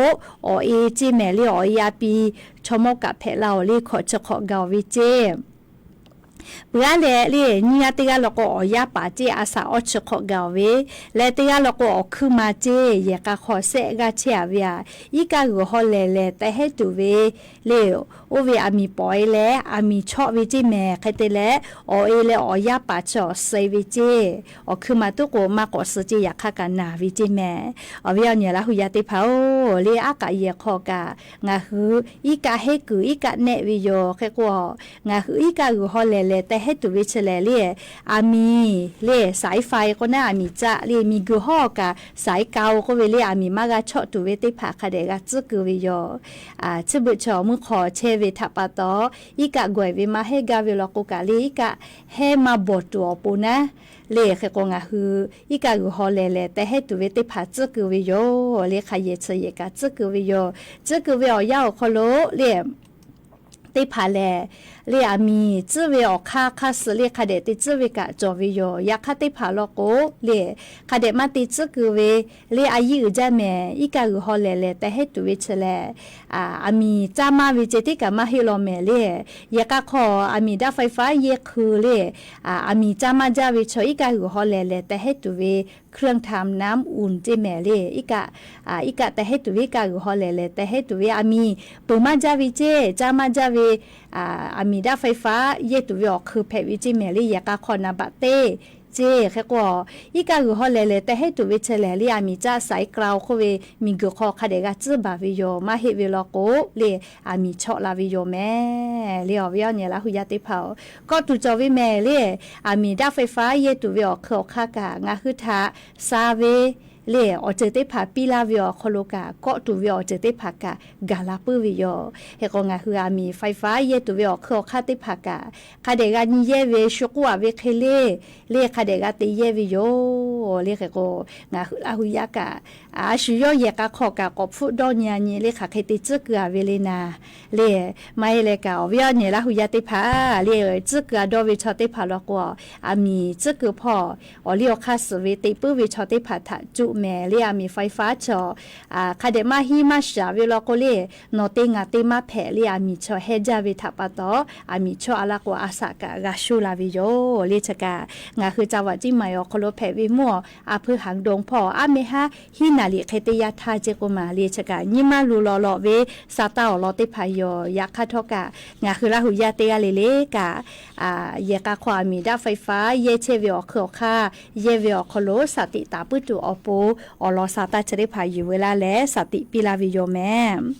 awˬ e ceˇ mehˍ le. Awˬ e a pi chaw mawˇ kaꞈ hpehꞈ la oˬ le hkawꞈ chi hk'awꞈ gaˬ oˬ ve ceˇ. Peuˬ aˉ leh le nyiˇ g'aˇ teˇ g'aˇ law k'o awˬ yaˇ paˍ ceˇ a shaꞈ awˇ chi hk'awꞈ gaˬ oˬ ve, leh teˇ g'aˇ law k'o awˬ hkuiˇ ma ceˇ yehˬ k'a hk'aw sehˆ g'aˇ chehˇ a ve aꞈ, iˉ kaˆ g'uiˬ haw lehˬ lehˬ tehꞈ hehˉ tuˬ ve le oˇ ve aˬ miˍ pawˍ e leh aˬ miˍ chawˆ ve ceˇ mehˍ. Hk'e te leh awˬ e leh awˬ yaˇ paˍ chi awˬ suh e ve ceˇ. Awˬ hkuiˇ ma tuˉ k'o maˇ k'awꞈ suh ceˇ. Yaꞈ hk'aˇ kaꞈ naˍ ve ceˇ mehˍ. Awˬ viˉ awˬ nyi Laˇ hu yaˇ teˇ hpaˍ oˬ, le aˉ k'aꞈ yehˬ hk'aw kaꞈ ngaˬ hui iˉ kaˆ hehˉ kuiˬ iˉ kaˆ nehˆ ve yoˬ. Hk'e k'o ngaˬ hui iˉ kaˆ g'uiˬ haw lehˬ lehˬ tehꞈ hehˉ tuˬ ve chi lehˬ le, aˬ miˍ le สายไฟ k'o naˉ aˬ miˍ caˆ le miˬ guiˬ hawˉ kaꞈ สายเกา k'oˆ ve le aˬ miˍ maˇ g'a chawˆ tuˬ ve teˇ hpaˍ hk'a dehꞈ g'a tcuhˉ keu ve yoˬ. Chi beuꞈ chaw mvuhˇ hk'aw chehˇ ve htaꞈ pa taw, iˉ kaˆ gawˬ e ve maˇ hehˉ gaˇ ve law k'o kaꞈ le iˉ kaˆ hehˉ maˇ bawˬ tuˬ awˬ pon naˉ le. Hk'e k'o ngaˬ hui iˉ kaˆ g'uiˬ haw lehˬ lehˬ tehꞈ hehˉ tuˬ ve teˇ hpaˍ tcuhˉ keu ve yoˬ le. Hk'a yehˬ chi yehˬ kaꞈ tcuhˉ keu ve yoˬ. Tcuhˉ keu ve awˬ yanˇ awˬ hk'aw lo le teˇ hpaˍ lehˬ le aˬ miˍ tcuhˉ ve awˬ hk'aˇ hk'aˇ suh le hk'a dehꞈ te tcuhˉ ve kaꞈ cawˬ ve yoˬ. Yaꞈ hk'aˇ teˇ hpaˍ law k'o le hk'a dehꞈ maˇ te tcuhˉ keu ve le a yiˇ uiˍ jaˇ mehˍ. Iˉ kaˆ g'uiˬ haw lehˬ lehˬ tehꞈ hehˉ tuˬ ve chi lehˬ, aˬ miˍ caˇ maˇ ve ceh tiˉ kaꞈ maˇ heˆ law mehˍ le. Yehˬ k'a hk'aw aˬ miˍ daˆ ไฟฟ้า yehˇ hkui le aˬ miˍ caˇ maˇ jaˇ ve chaw iˉ kaˆ g'uiˬ haw lehˬ lehˬ tehꞈ hehˉ tuˬ ve เครื่องทำน้ำอุ่น ceˇ mehˍ le. Iˉ kaˆ, iˉ kaˆ tehꞈ hehˉ tuˬ ve iˉ kaˆ g'uiˬ haw lehˬ lehˬ tehꞈ hehˉ tuˬ ve aˬ miˍ peuˬ maˇ jaˇ ve ceˇ, caˇ maˇ jaˇ ve aˬ miˍ daˆ ไฟฟ้า yehˇ tuˬ ve awˬ hkui hpehꞈ ve ceˇ mehˍ le. Yehˬ k'a hk'aw naˍ baꞈ teˇ ceˇ. Hk'e k'o iˉ kaˆ g'uiˬ haw lehˬ lehˬ tehꞈ hehˉ tuˬ ve chi lehˬ le aˬ miˍ caˇ สายเกา k'oˆ ve miˬ guiˬ hk'aw hk'a dehꞈ g'a tcuhˉ baˬ ve yoˬ. Maˇ heˆ ve law k'o le aˬ miˍ chawˆ la ve yoˬ mehˍ le. Awˬ viˉ awˬ nyi Laˇ hu yaˇ teˇ hpaˍ oˬ, kawˆ tuˬ cawˬ ve mehˍ le. Aˬ miˍ daˆ ไฟฟ้า yehˇ tuˬ ve awˬ hkui awˬ hk'aˇ kaꞈ ngaˬ hui htaꞈ sha ve le awˬ ceuˬ teˇ hpaˍ piˇ laˇ ve awˬ hk'aw lo kaꞈ kawˆ tuˬ ve awˬ ceuˬ teˇ hpaˍ kaꞈ gaˬ la puiˉ ve yoˬ. Hk'e k'o ngaˬ hui aˬ miˍ ไฟฟ้า yehˇ tuˬ ve awˬ hkui awˬ hk'aˇ teˇ hpaˍ kaꞈ hk'a dehꞈ g'a nyi yehˇ ve shu k'oˆ a ve hk'e le le hk'a dehꞈ g'a te yehˇ ve yoˬ le. Hk'e k'o ngaˬ hui Laˇ hu yaˇ kaꞈ a shu yawˇ yehˬ k'a hk'aw kaꞈ k'awꞈ hpfuhˆ dawˇ nyi a nyi le hk'aˬ hk'e te tcuhˉ keu a ve le naˍ le. Maˇ heˆ leh kaꞈ awˬ viˉ awˬ nyi Laˇ hu yaˇ teˇ hpaˍ le tcuhˉ keu a dawˇ ve chaw teˇ hpaˍ law k'o aˬ miˍ tcuhˉ keu hpawˇ awˬ liˇ awˬ hk'aˇ suhˍ ve te puiˉ ve chaw teˇ hpaˍ htaꞈ cuˆ mehˍ le. Aˬ miˍ ไฟฟ้า chaw hk'a dehꞈ maˇ hiˉ maˇ shaˍ ve law k'o le nawˬ te ngaˬ te maˇ hpehꞈ le. Aˬ miˍ chaw hehˇ jaˇ ve htaꞈ pa taw aˬ miˍ chawˆ a laˇ k'o a shaꞈ kaꞈ g'a shoˇ la ve yoˬ le. Chi kaꞈ ngaˬ hui จังหวัดเชียงใหม่ awˬ hk'aw lo hpehꞈ ve mvuhˇ awˬ อำเภอหางดง hpawˇ aˉ meh haˉ hiˉ naˍ liꞈ hk'e teˇ yanˇ htaˇ ceh k'oˆ ma le. Chi kaꞈ nyi maˇ luˬ lawˬ lawꞈ ve sa taˇ awˬ lawn teˇ hpaˍ yoˬ. Yaꞈ hk'aˇ htawˇ kaꞈ ngaˬ hui Laˇ hu yaˇ teˇ g'aˇ le le kaꞈ yehˬ k'a hk'aw aˬ miˍ daˆ ไฟฟ้า yehˇ chehˇ ve awˬ hkui awˬ hk'aˇ yehˇ ve awˬ hk'aw lo shaˍ tiꞈ taˍ puiˉ tuˬ awˬ pon awˬ lawn sa taˇ chi teˇ hpaˍ yuˬ ve laˇ leh shaˍ tiꞈ piˇ laˇ ve yoˬ mehˍ.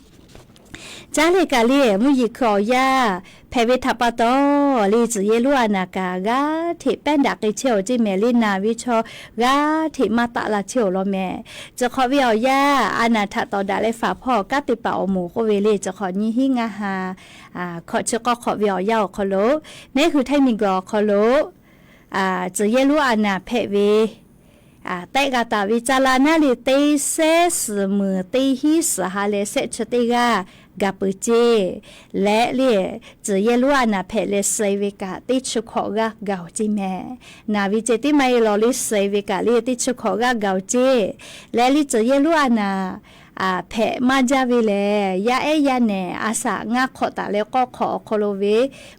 Caˇ leh kaꞈ le mvuhˇ yeˬ hkui awˬ yaˇ hpehꞈ ve htaꞈ pa taw le tcuhˬ yehˇ lonˉ a naˍ kaꞈ g'aˇ hteꞈ pehˉ daꞈ k'ai chehˇ awˬ ceˇ mehˍ le. Naˬ ve chaw g'aˇ hteꞈ maˇ taˆ la chehˇ awˬ lawn mehˍ. Tcuh hk'awꞈ ve awˬ yaˇ a naˍ htaꞈ tawˍ daꞈ leh faˍ hpawˇ kanˉ te paˍ awˬ moˍ k'oˆ ve le tcuh hk'awꞈ nyiˇ hinˉ ngaˇ ha hkawꞈ chi k'awˇ hk'awꞈ ve awˬ yaˇ awˬ hk'aw lo mehˉ hui htaiˇ miˬ guiˬ awˬ hk'aw lo tcuhˬ yehˇ lonˉ a naˍ hpehꞈ ve tehˆ g'a taˍ ve ca la naˉ le teˇ sehˉ suhˍ meuˍ teˇ hinˉ suhˍ ha leh sehˆ chi teˇ g'aˇ gaˬ peuˬ ceˇ. Leh le tcuhˬ yehˇ lonˉ a naˍ hpehꞈ leh suh e ve kaꞈ teˇ chi hkawꞈ g'aˇ gaˬ awˬ ceˇ mehˍ. Naˬ ve ceh tiˉ maˇ heˆ lawˬ le suh e ve kaꞈ le teˇ chi hkawꞈ g'aˇ gaˬ awˬ ceˇ. Leh le tcuhˬ yehˇ lonˉ a naˍ hpehꞈ maˇ jaˇ ve lehˬ yaˇ ehˉ yaˇ nehˬ a shaꞈ ngaˇ hk'awꞈ taˍ leh k'awˇ hk'awꞈ awˬ hk'aw lo ve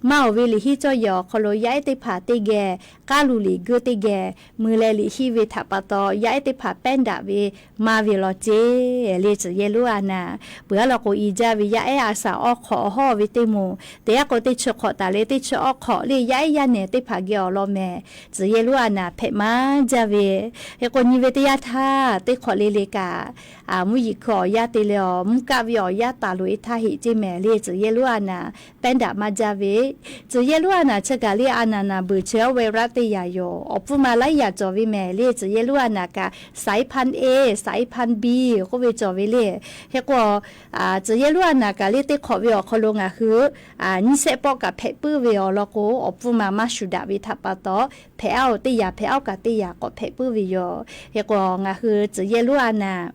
maˇ oˬ ve liꞈ hiˉ cawˇ yehˬ awˬ hk'aw lo yaˇ ehˉ teˇ hpaˍ teˇ geh k'aˉ luˬ liꞈ geuˆ teˇ geh mui leh liꞈ hiˉ ve htaꞈ pa taw yaˇ ehˉ teˇ hpaˍ pehˉ daꞈ ve maˇ ve law ceˇ. Le tcuhˬ yehˇ lonˉ a naˍ peuˬ aˉ law k'o i jaˇ ve yaˇ ehˉ a shaꞈ awˇ hk'awꞈ awˬ hawˉ ve teˇ moˍ te aˉ k'o teˇ chi hk'awꞈ taˍ leh teˇ chi awˇ hk'awꞈ le yaˇ ehˉ yaˇ nehˬ teˇ hpaˍ geh awˬ lawn mehˍ. Tcuhˬ yehˇ lonˉ a naˍ hpehꞈ maˇ jaˇ ve hk'e k'o nyi ve teˇ yanˇ htaˇ teˇ hk'awꞈ le le kaꞈ mvuhˇ yeˬ Hkui awˬ yaˇ te leh awˬ mvuhˇ kaˆ ve awˬ yaˇ taˍ loꞈ e htaˇ heꞈ ceˇ mehˍ le, tcuhˬ yehˇ lonˉ a naˍ pehˉ daꞈ maˇ jaˇ ve. Tcuhˬ yehˇ lonˉ a naˍ chi kaꞈ le a naˍ naˍ beuˬ chi awˇ ve raˆ teˇ yanˇ yoˬ. Awˬ pfuhˇ ma laiˉ yaꞈ cawˬ ve mehˍ le, tcuhˬ yehˇ lonˉ a naˍ kaꞈ สายพันธุ์ A สายพันธุ์ B k'oˆ ve cawˬ ve le. Hk'e k'o, tcuhˬ yehˇ lonˉ a naˍ kaꞈ le teˇ hk'awꞈ ve awˬ hk'aw lo ngaˬ hui nyiˇ shehˆ pawˆ kaꞈ hpehꞈ puiˉ ve awˬ lawn k'o, awˬ pfuhˇ ma maˇ shuˍ daꞈ ve htaꞈ pa taw, hpehꞈ aˉ-oˬ teˇ yanˇ, hpehꞈ aˉ-oˬ kaꞈ teˇ yanˇ k'awꞈ hpehꞈ puiˉ ve yoˬ. Hk'e k'o ngaˬ hui tcuhˬ yehˇ lonˉ a naˍ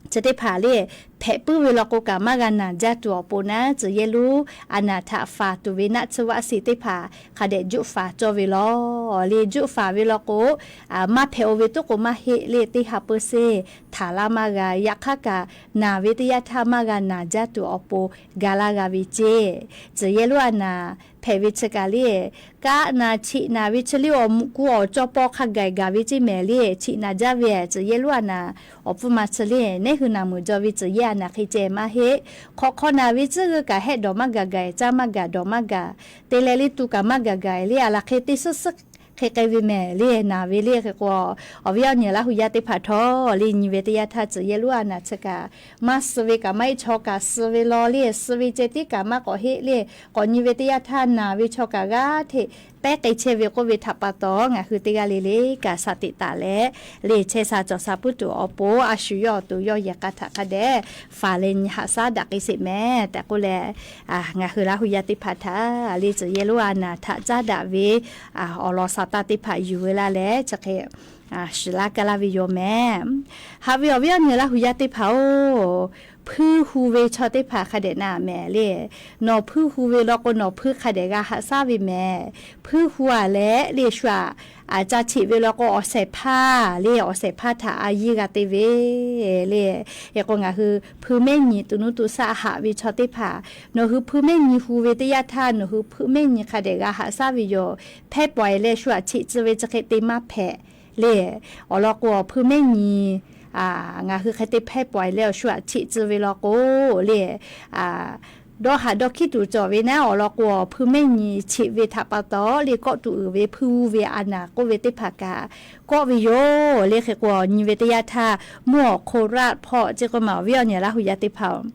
chi teˇ hpaˍ le, hpehꞈ puiˉ ve law k'o kaꞈ maˇ g'a naˬ jaˇ tuˬ awˬ pon naˉ, tcuhˬ yehˇ lonˉ a naˍ htaꞈ faˍ tuˬ ve naˆ tsuhˇ vaˆ si teˇ hpaˍ hk'a dehꞈ juˆ faˍ cawˇ ve law le. Juˆ faˍ ve law k'o, maˇ hpehꞈ-oˬ ve tuˉ k'o maˇ heˆ le, teˇ ha peu se htaˍ laˇ maˇ g'a. Yaꞈ hk'aˇ kaꞈ naˬ ve teˇ yanˇ htaˇ maˇ g'a naˬ jaˇ tuˬ awˬ pon ga laˇ g'a ve ceˇ. Tcuhˬ yehˇ lonˉ a naˍ hpehꞈ ve chi kaꞈ le, kaˆ naˬ cheꞈ naˬ ve chi le awˬ muꞈ ku awˬ cawˇ paw hk'a gaˬ gaˬ ve ceˇ mehˍ le. Cheꞈ naˬ jaˇ ve tcuhˬ yehˇ lonˉ a naˍ awˬ pfuhˇ ma chi le, neˉ hui naˬ meuˍ jaw ve tcuhˬ yehˇ a naˍ hk'e ceh maˇ heˆ. Hk'awꞈ hk'aw naˬ ve tcuhˉ g'uˇ kaꞈ hehˆ dawˬ maˇ gaˬ gaˬ, caˇ maˇ gaˬ dawˬ maˇ gaˬ, te leh le tu kaꞈ maˇ gaˬ gaˬ le, a laˬ hk'e teˇ suhˉ suhˉ hk'e k'ai ve mehˍ le. Naˬ ve le hk'e k'o, awˬ viˉ awˬ nyi Laˇ hu yaˇ teˇ hpaˍ htawˇ le nyi ve teˇ yanˇ htaˇ tcuhˬ yehˇ lonˉ a naˍ chi kaꞈ maˇ suh ve kaꞈ maˇ heˆ, chaw kaꞈ suh ve law le, suh ve ceh tiˉ kaꞈ maˇ k'awꞈ heˆ le. K'awꞈ nyi ve teˇ yanˇ htaˇ naˬ ve chaw kaꞈ g'aˇ hteꞈ pehˉ k'ai chehˇ ve k'oˆ ve htaꞈ pa taw, ngaˬ hui teˇ g'aˇ le le kaꞈ shaˍ teꞈ taˍ leh le chehˇ sha cawˬ sha puiˉ tuˬ awˬ pon a shu yawˇ awˬ to yawˇ yehˬ k'a htaꞈ hk'a dehꞈ faˍ leh nyi haꞈ shaˉ daꞈ k'ai sheˍ mehˍ tehꞈ k'oˆ leh, ngaˬ hui Laˇ hu yaˇ teˇ hpaˍ htaꞈ le tcuhˬ yehˇ lonˉ a naˍ htaꞈ caˉ daꞈ ve awˬ lawn sa taˇ teˇ hpaˍ yuˬ ve laˇ leh chi hk'e shiˍ laˇ kaˇ laˇ ve yoˬ mehˍ. Haꞈ ve awˬ viˉ awˬ nyi Laˇ hu yaˇ teˇ hpaˍ-oˬ, hpuiˇ hu ve chaw teˇ hpaˍ hk'a dehꞈ na mehˍ le. Nawˬ hpuiˇ hu ve law k'o nawˬ hpuiˇ hk'a dehꞈ g'a haꞈ shaˉ ve mehˍ. Hpuiˇ hu-a leh le shu-aꞈ, ca cheꞈ ve law k'o awˬ shehˍ hpaˇ le, awˬ shehˍ hpaˇ htaꞈ a yiˇ g'a te ve le. Hk'e k'o ngaˬ hui hpui mehˉ nyi tuꞈ nuˇ tuꞈ shaˆ haꞈ ve chaw teˇ hpaˍ, nawˬ hui hpui mehˉ nyi hu ve teˇ yanˇ htaˇ nawˬ hui hpui mehˉ nyi hk'a dehꞈ g'a haꞈ shaˉ ve yoˬ. Hpehˇ pawˍ-e leh shu-aꞈ cheꞈ tcuh ve chi hk'e te maˇ hpehꞈ le. Awˬ lawn k'o awˬ hpui mehˉ nyi ngaˬ hui hk'e te hpehˇ pawˍ-e leh awˬ shu-aꞈ cheꞈ tcuh ve law k'o le, dawˇ haꞈ dawˇ hkiˉ tuˬ cawˬ ve naˉ, awˬ lawn k'o awˬ hpui mehˉ nyi cheꞈ ve htaꞈ pa taw le kawˆ tuˬ uiˍ ve hpuiˇ hu ve a naˍ k'oˆ ve teˇ hpaˍ kaꞈ kawˆ ve yoˬ le. Hk'e k'o nyi ve teˇ yanˇ htaˇ mvuhˇ awˬ hk'oˆ raˆ hpawˇ ceˇ k'oˆ ma awˬ viˉ awˬ nyi Laˇ hu yaˇ teˇ hpaˍ-oˬ,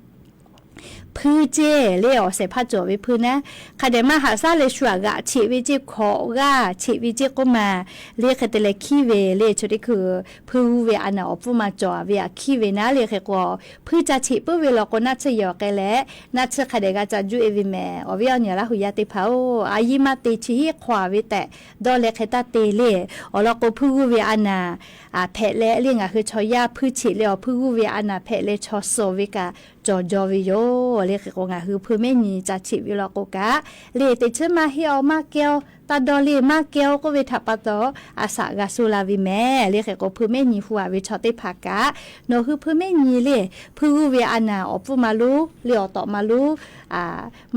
hpuiˇ ceˇ le awˬ shehˍ hpaˇ cawˬ ve hpuiˇ naˉ, hk'a dehꞈ maˇ haꞈ shaˉ leh shu-aꞈ g'aꞈ cheꞈ ve ceˇ, hkawꞈ g'aˇ cheꞈ ve ceˇ k'oˆ ma le. Hk'e te leh hkiˉ ve le chi teˇ hkui hpuiˇ hu ve a naˍ awˬ pfuhˇ ma cawˬ ve aꞈ hkiˉ ve naˉ le. Hk'e k'o hpuiˇ ca cheꞈ puiˉ ve law k'o naˆ tsuhˇ yehˬ awˬ k'ai leh naˆ tsuhˇ hk'a dehꞈ g'a ca juˆ-e ve mehˍ. Awˬ viˉ awˬ nyi Laˇ hu yaˇ teˇ hpaˍ-oˬ, a yiˇ maˇ te chi hiˆ hk'aw-a ve tehꞈ dawˇ leh hk'e taˇ te le. Awˬ lawn k'o hpuiˇ hu ve a naˍ hpehꞈ leh le ngaˬ hui chaw yaˇ hpuiˇ cheꞈ leh awˬ hpuiˇ hu ve a naˍ hpehꞈ leh chaw suh ve kaꞈ cawˬ jaw ve yoˬ le. Hk'e k'o ngaˬ hui hpui mehˉ nyi ca cheꞈ ve law k'o kaꞈ le teˇ chi maˇ heˆ-aw maˇ kehˇ-aw taˇ dawˇ le maˇ kehˇ-aw k'oˆ ve htaꞈ pa taw a shaꞈ g'a suh la ve mehˍ le. Hk'e k'o hpui mehˉ nyi hu-a ve chaw teˇ hpaˍ kaꞈ nawˬ hui hpui mehˉ nyi le hpuiˇ hu ve a naˍ awˬ pfuhˇ ma lonˉ le awˬ tawꞈ ma lonˉ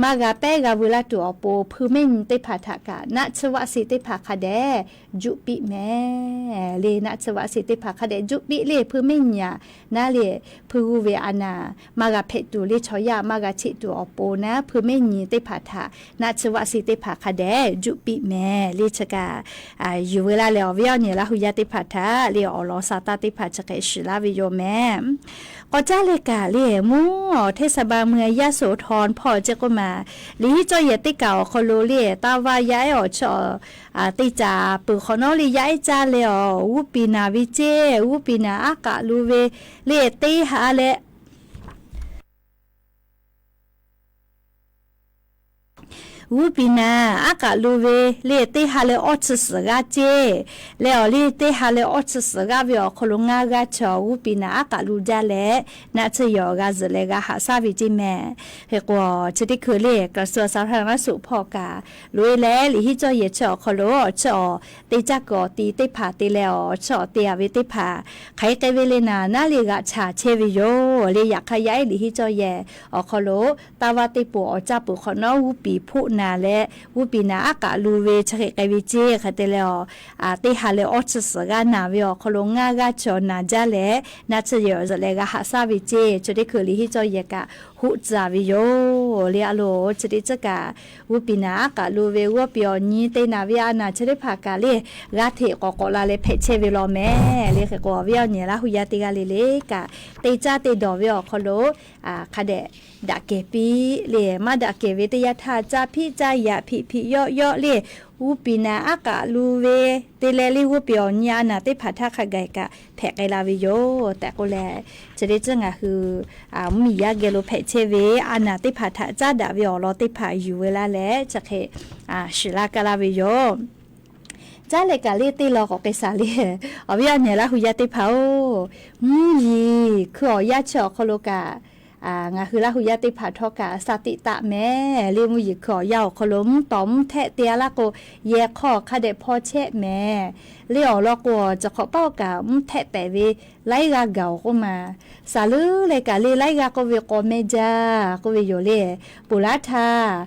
maˇ g'a pehˉ g'a veu laˇ tuˬ awˬ pon hpui mehˉ nyi teˇ hpaˍ htaꞈ kaꞈ naˆ tsuhˇ vaˆ si teˇ hpaˍ hk'a dehꞈ juˆ piˆ mehˍ le. Naˆ tsuhˇ vaˆ si teˇ hpaˍ hk'a dehꞈ juˆ piˆ le hpui mehˉ nyi-a naˉ le hpui hu ve a naˍ maˇ g'a hpehꞈ tuˬ le chaw yaˇ maˇ g'a cheꞈ tuˬ awˬ pon naˉ hpui mehˉ nyi teˇ hpaˍ htaꞈ naˆ tsuhˇ vaˆ si teˇ hpaˍ hk'a dehꞈ juˆ piˆ mehˍ le chi kaꞈ yuˬ ve laˇ leh awˬ viˉ awˬ nyi Laˇ hu yaˇ teˇ hpaˍ htaꞈ le awˬ lawn sa taˇ teˇ hpaˍ chi hk'e shiˍ laˇ ve yoˬ mehˍ. K'awꞈ caˇ leh kaꞈ le mvuhˇ awˬ hteˇ saˍ ba mui yaˇ suhˍ htawnˍ hpawˇ ceˇ k'oˆ ma liꞈ hiˉ cawˇ yehˬ teˇ kaˬ awˬ hk'aw lo le taˇ vaˇ yaˇ ehˉ awˬ chi teˇ caˍ peuˬ hk'awꞈ nawˉ le yaˇ ehˉ caˇ leh awˬ g'uˇ piˍ naˍ ve ceˇ g'uˇ piˍ naˍ aˉ k'aꞈ lu ve le teˇ ha leh g'uˇ piˍ naˍ aˉ k'aꞈ lu ve le teˇ ha leh awˇ chi suhˍ g'aˇ ceˇ leh awˬ le teˇ ha leh awˇ chi suhˍ g'aˇ ve awˬ hk'aw lo ngaˇ g'aˇ chi awˬ g'uˇ piˍ naˍ aˉ k'aꞈ lu jaˇ leh naˆ tsuhˇ yehˬ awˬ g'a zuhꞈ leh g'a haꞈ shaˉ ve ceˇ mehˍ. Hk'e k'o chi teˇ hkui le กระทรวงสาธารณสุข hpawˇ kaꞈ loꞈ-e leh liꞈ hiˉ cawˇ yehˬ chi awˬ hk'aw lo awˬ chi awˬ teˇ caˇ kuiˬ awˬ ti teˇ hpaˍ te leh awˬ chi awˬ te-a ve teˇ hpaˍ hk'aˬ hk'e k'ai ve le naˍ naˉ le g'aꞈ chaˍ chehˇ ve yoˬ le. Yaꞈ hk'aˇ yaˇ ehˉ liꞈ hiˉ cawˇ yehˬ awˬ hk'aw lo taˇ vaˇ teˇ poˬ awˬ caˇ peuˬ hk'awꞈ nawˉ g'uˇ piˍ hpoˆ naˍ leh g'uˇ piˍ naˍ aˉ k'aꞈ lu ve chi hk'e k'ai ve ceˇ. Hk'e te leh, teˇ ha leh awˇ chi suhˍ g'a naˍ ve awˬ hk'aw lo ngaˇ g'aˇ chi awˬ naˍ jaˇ leh naˆ tsuhˇ yehˬ awˬ zuhꞈ leh g'a haꞈ shaˉ ve ceˇ. Chi teˇ hkui liꞈ henˇ cawˇ yehˬ kaꞈ hoˆ tcuh ve yoˬ le. A loˬ, chi teˇ ceuˬ kaꞈ g'uˇ piˍ naˍ aˉ k'aꞈ lu ve g'uˇ piˍ awˬ nyi te naˍ ve a naˍ chi teˇ hpaˍ kaꞈ le, g'aˇ hteꞈ k'awꞈ k'awꞈ la leh hpehꞈ chehˇ ve law mehˍ le. Hk'e k'o, awˬ viˉ awˬ nyi Laˇ hu yaˇ teˇ g'aˇ le le kaꞈ, te caˇ te dawˬ ve awˬ hk'aw lo hk'a dehꞈ daꞈ kehˬ piˇ le. Maˇ daꞈ kehˬ ve teˇ yanˇ htaˇ, caˇ hpiˆ caˇ yaꞈ hpiꞈ hpiꞈ yawˆ yawˆ le, g'uˇ piˍ naˍ aˉ k'aꞈ lu ve te leh le, g'uˇ piˍ awˬ nyi a naˍ teˇ hpaˍ htaˇ hk'a gaˬ kaꞈ hpehꞈ k'ai la ve yoˬ tehꞈ k'oˆ leh, chi teˇ ceuˬ ngaˬ hui mvuhˇmiˬ yaˇ geh lo hpehꞈ chehˇ ve a naˍ teˇ hpaˍ htaꞈ caˉ daꞈ ve awˬ lawn teˇ hpaˍ yuˬ ve laˇ leh chi hk'e shiˍ laˇ kaˇ laˇ ve yoˬ. Caˉ leh kaꞈ le teˇ law k'awꞈ k'ai shaˍ le. Awˬ viˉ awˬ nyi Laˇ hu yaˇ teˇ hpaˍ-oˬ, mvuhˇ yeˬ hkui awˬ yanˇ chi awˬ hk'aw lo kaꞈ, ngaˬ hui Laˇ hu yaˇ teˇ hpaˍ htawˇ kaꞈ shaˍ tiꞈ taˍ mehˍ le. Mvuhˇ yeˬ hkui awˬ yanˇ awˬ hk'aw lo mvuhˇ tawˍ mvuhˇ htehˆ te a laˇ k'o, yehˬ hk'aw hk'a dehꞈ hpaw chehˇ mehˍ le. Awˬ lawn k'o, chi hk'awꞈ paˉ-oˬ kaꞈ mvuhˇ htehˆ pehˍ ve laiˉ g'aˇ gaˬ-oˬ k'oˆ ma. Saˍ leuˉ leh kaꞈ le laiˉ g'aˇ k'oˆ ve k'awꞈ meh jaˇ k'oˆ ve yoˬ le. Ponˬ laˇ htaˇ,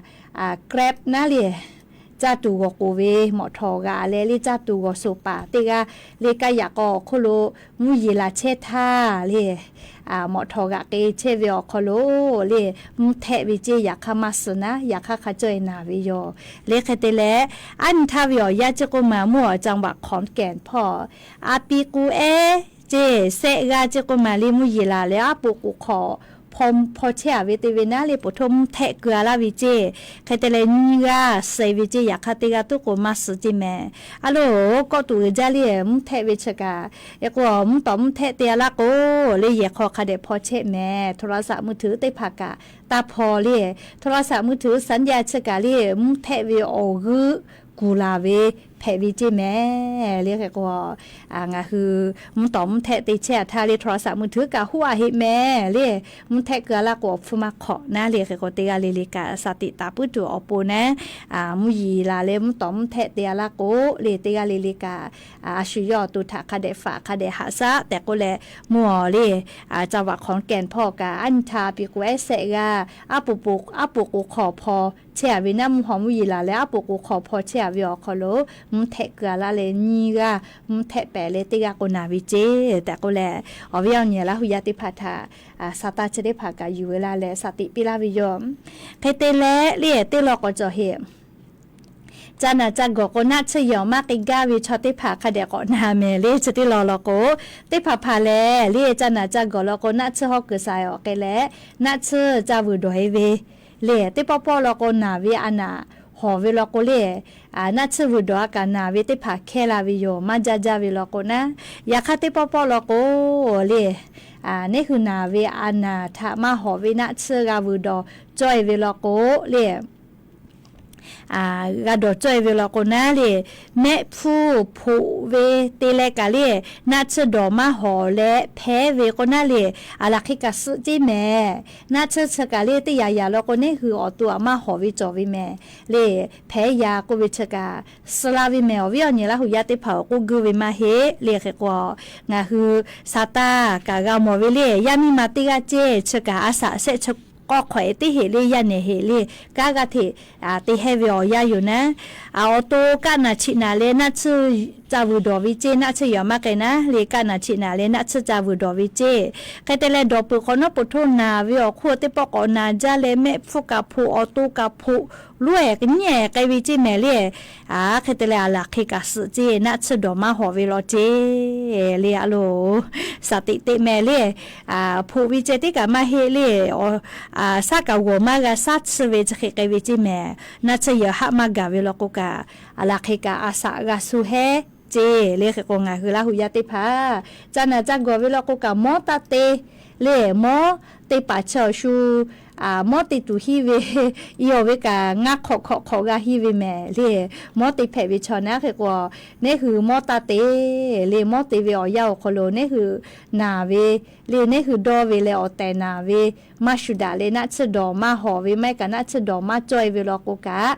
Grab naˉ le, caˇ tuˬ g'awˬ k'oˍ ve mawꞈ htawˍ g'aꞈ leh le caˇ tuˬ g'awˬ soˍ paˍ teˇ g'aˇ le kaˇ yaꞈ k'aw awˬ hk'oˆ lo mvuhˇ yeˬ laˬ chehˇ htaˇ le, mawꞈ htawˍ g'aꞈ k'e chehˇ ve awˬ hk'aw lo le, mvuhˇ htehˆ ve ceˇ. Yaꞈ hk'aˇ maˇ suhˍ naˉ, yaꞈ hk'aˇ hk'a cawˇ-e naˍ ve yoˬ le. Hk'e te leh, aˉ nyi htaˇ ve awˬ yanˇ ceˇ k'oˆ ma, mvuhˇ awˬ จังหวัดขอนแก่น hpawˇ a pi k'u ehˉ ceˇ sehˆ g'aˇ ceˇ k'oˆ ma le, mvuhˇ yeˬ laˬ leh aˉ poꞈ k'oˍ hk'awꞈ hpaw chehˇ a ve te ve naˉ le, poˬ htoˇ mvuhˇ htehˆ keu a laˇ ve ceˇ. Hk'e te leh nyiˇ g'aˇ suh ve ceˇ. Yaꞈ hk'aˇ teˇ g'aˇ tuˉ k'o maˇ suhˍ ceˇ mehˍ. A loˬ, kawˆ tuˬ uiˍ jaˇ le, mvuhˇ htehˆ ve chi kaꞈ. Hk'e k'o, mvuhˇ tawˍ mvuhˇ htehˆ te a laˇ k'o le, yehˬ hk'aw hk'a dehꞈ hpaw chehˇ mehˍ. โทรศัพท์มือถือ teˇ hpaˍ kaꞈ taˇ hpaw le. โทรศัพท์มือถือ สัญญาณ chi kaꞈ le, mvuhˇ htehˆ ve awˬ g'euˆ kuˬ laˬ ve hpehꞈ ve ceˇ mehˍ le. Hk'e k'o, ngaˬ hui mvuhˇ tawˍ mvuhˇ htehˆ te chehˇ a htaˇ le, โทรศัพท์มือถือ kaꞈ hoˆ a heˆ mehˍ le. Mvuhˇ htehˆ keu a laˇ k'o, awˬ hpfuhˇ maˇ hk'awꞈ naˉ le. Hk'e k'o, teˇ g'aˇ le le kaꞈ shaˍ tiꞈ taˍ puiˉ tuˬ awˬ pon naˉ, mvuhˇ yeˬ laˬ leh mvuhˇ tawˍ mvuhˇ htehˆ te a laˇ k'o le, teˇ g'aˇ le le kaꞈ a shu yawˇ awˬ to htaꞈ hk'a dehꞈ faꞈ hk'a dehꞈ haꞈ shaˉ tehꞈ k'oˆ leh, mvuhˇ awˬ le จังหวัดขอนแก่น hpawˇ kaꞈ aˉ nyi htaˇ a pi k'o ehˉ sehˆ g'aˇ, aˉ poꞈ k'oˍ hk'awꞈ hpaw chehˇ a ve naˉ, mvuhˇ haw mvuhˇ yeˬ laˬ leh aˉ poꞈ k'oˍ hk'awꞈ hpaw chehˇ a ve awˬ hk'aw lo mvuhˇ htehˆ keu a laˇ leh nyiˇ g'aˇ mvuhˇ htehˆ pehˍ leh teˇ g'aˇ k'o naˍ ve ceˇ tehꞈ k'oˆ leh, awˬ viˉ awˬ nyi Laˇ hu yaˇ teˇ hpaˍ htaꞈ shaˍ taˇ chi teˇ hpaˍ kaꞈ yuˬ ve laˇ leh shaˍ tiꞈ piˇ laˇ ve yoˬ. Hk'e te leh le, teˇ law k'awꞈ cawˬ heˆ. Ca naˬ ca gawˬ k'o, naˆ tsuhˇ yehˬ awˬ maˇ k'ai gaˇ ve chaw teˇ hpaˍ hk'a dehꞈ k'awꞈ na mehˍ le. Chi teˇ law law k'o, teˇ hpaˍ hpaˍ lehˬ le, ca naˬ ca gawˬ law k'o, naˆ tsuhˇ hawˉ kuiˬ saiˍ awˬ k'ai leh, naˆ tsuhˇ ca vuiˬ dawˬ e ve le. Teˇ pawˆ pawˆ law k'o, naˬ ve a naˍ hawˍ ve law k'o le, naˆ tsuhˇ vuiˬ dawˬ a kaꞈ naˬ ve teˇ hpaˍ hkehˇ la ve yoˬ, maˇ jaˇ jaˇ ve law k'o naˉ. Yaꞈ hk'aˇ teˇ pawˆ pawˆ law k'o le, neˉ hui naˬ ve a naˍ htaꞈ maˇ hawˍ ve naˆ tsuhˇ g'a vuiˬ dawˬ cawˇ e ve law k'o le, g'a dawˬ cawˇ e ve law k'o naˉ le, mehˆ hpfuhˇ hpoꞈ ve te leh kaꞈ le, naˆ tsuhˇ dawˬ maˇ hawˍ leh hpehˇ ve k'o naˉ le, a laˬ hk'e kaꞈ suhˆ ceˇ mehˍ. Naˆ tsuhˇ chi kaꞈ le, teˇ yanˇ yanˇ law k'o, neˉ hui awˬ to aꞈ maˇ hawˍ ve cawˬ ve mehˍ le. Hpehˇ ya k'oˆ ve chi kaꞈ suh la ve mehˍ. Awˬ viˉ awˬ nyi Laˇ hu yaˇ teˇ hpaˍ-oˬ, k'oˆ guˇ ve maˇ heˆ le. Hk'e k'o, ngaˬ hui Saˍtanˍ kaꞈ g'a mawˬ ve le, yaˇ miˇ ma teˇ g'aˇ ceˇ chi kaꞈ a shaꞈ shehˆ chi k'awˇ hk'awꞈ-e teˇ heˆ le, yaˇ nehˬ heˆ le, kanˉ g'aˇ hteꞈ te hehˇ ve awˬ yanˇ yoˬ naˉ. Awˬ to kaˆ naˬ chiꞈ naˬ leh naˆ tsuhˇ ca vuiˬ dawˬ ve ceˇ, naˆ tsuhˇ yehˬ awˬ maˇ k'ai naˉ le, kaˆ naˬ chiꞈ naˬ leh naˆ tsuhˇ ca vuiˬ dawˬ ve ceˇ. Hk'e te leh, dawˬ peuˬ hk'awꞈ nawˉ poˬ htoˇ naˬ ve awˬ hk'oˆ teˇ pawˆ k'awꞈ naˬ jaˇ leh, mehˆ hpfuhˇ kaꞈ hpoꞈ, awˬ to kaꞈ hpoꞈ, loˉ-ehˍ nyiˉ-ehˍ k'ai ve ceˇ mehˍ le. Hk'e te leh, a laˬ hk'e kaꞈ suhˆ ceˇ, naˆ tsuhˇ dawˬ maˇ hawˍ ve law ceˇ le. A loˬ, shaˍ teꞈ teꞈ mehˍ le. Hpoꞈ ve ceh teˇ kaꞈ maˇ heˆ le. Shaˉ kaꞈ g'awˬ maˇ g'a shaˉ tsuhˇ ve chi hk'e k'ai ve ceˇ mehˍ. Naˆ tsuhˇ yehˬ haˆ maˇ gaˬ ve law k'o kaꞈ, a laˬ hk'e kaꞈ a shaꞈ g'a shu hehˉ ceˇ le. Hk'e k'o, ngaˬ hui Laˇ hu yaˇ teˇ hpaˍ ca naˬ ca gawˬ ve law k'o kaꞈ, mawˉ taˇ te le. Mawˉ te paˍ chi awˬ shu mawˉ te tuˬ hiˇ ve, i awˬ ve kaꞈ ngaˇ hk'awꞈ hk'awꞈ hk'awꞈ g'a hiˇ ve mehˍ le. Mawˉ te hpehꞈ ve chaw naˉ hk'e k'o, neˉ hui mawˉ taˇ te le. Mawˉ te ve awˬ yanˇ awˬ hk'aw lo neˉ hui naˬ ve le, neˉ hui dawˇ ve leh awˬ tehˬ naˬ ve maˇ shu daꞈ leh naˆ tsuhˇ dawˬ maˇ hawˍ ve, maˇ heˆ kaꞈ naˆ tsuhˇ dawˬ maˇ cawˇ e ve law k'o kaꞈ,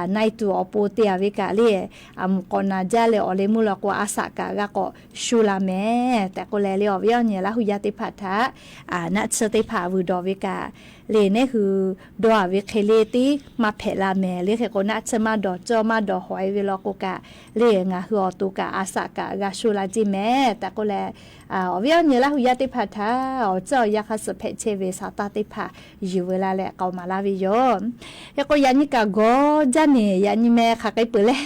na-e tuˬ awˬ pon te a ve kaꞈ le, a mvuhˬ k'awꞈ naˬ jaˇ leh awˬ leh meuˇ law k'o a shaꞈ kaꞈ g'a k'awꞈ shu la mehˍ tehꞈ k'oˆ leh le, awˬ viˉ awˬ nyi Laˇ hu yaˇ teˇ hpaˍ htaꞈ naˆ tsuhˇ teˇ hpaˍ vuiˬ dawˬ ve kaꞈ, le neˇ hui dawˇ-a ve hk'e le teˇ maˇ hpehꞈ la mehˍ le. Hk'e k'o, naˆ tsuhˇ maˇ dawˬ cawˇ maˇ dawˬ hawˍ-e ve law k'o kaꞈ, le ngaˬ hui awˬ to kaꞈ a shaꞈ kaꞈ g'a sho la ceˇ mehˍ tehꞈ k'oˆ leh, awˬ viˉ awˬ nyi Laˇ hu yaˇ teˇ hpaˍ htaꞈ awˬ tcuhˇ awˬ yanˇ hk'a suh hpehꞈ chehˇ ve sa taˇ teˇ hpaˍ yuˬ veu la leh k'aoˍ maˍ laˇ ve yoˬ. Hk'e k'o, yaꞈ nyi kaꞈ gawˇ jaˇ neˬ, yaꞈ nyi meh hk'aˬ hk'e peuˬ leh,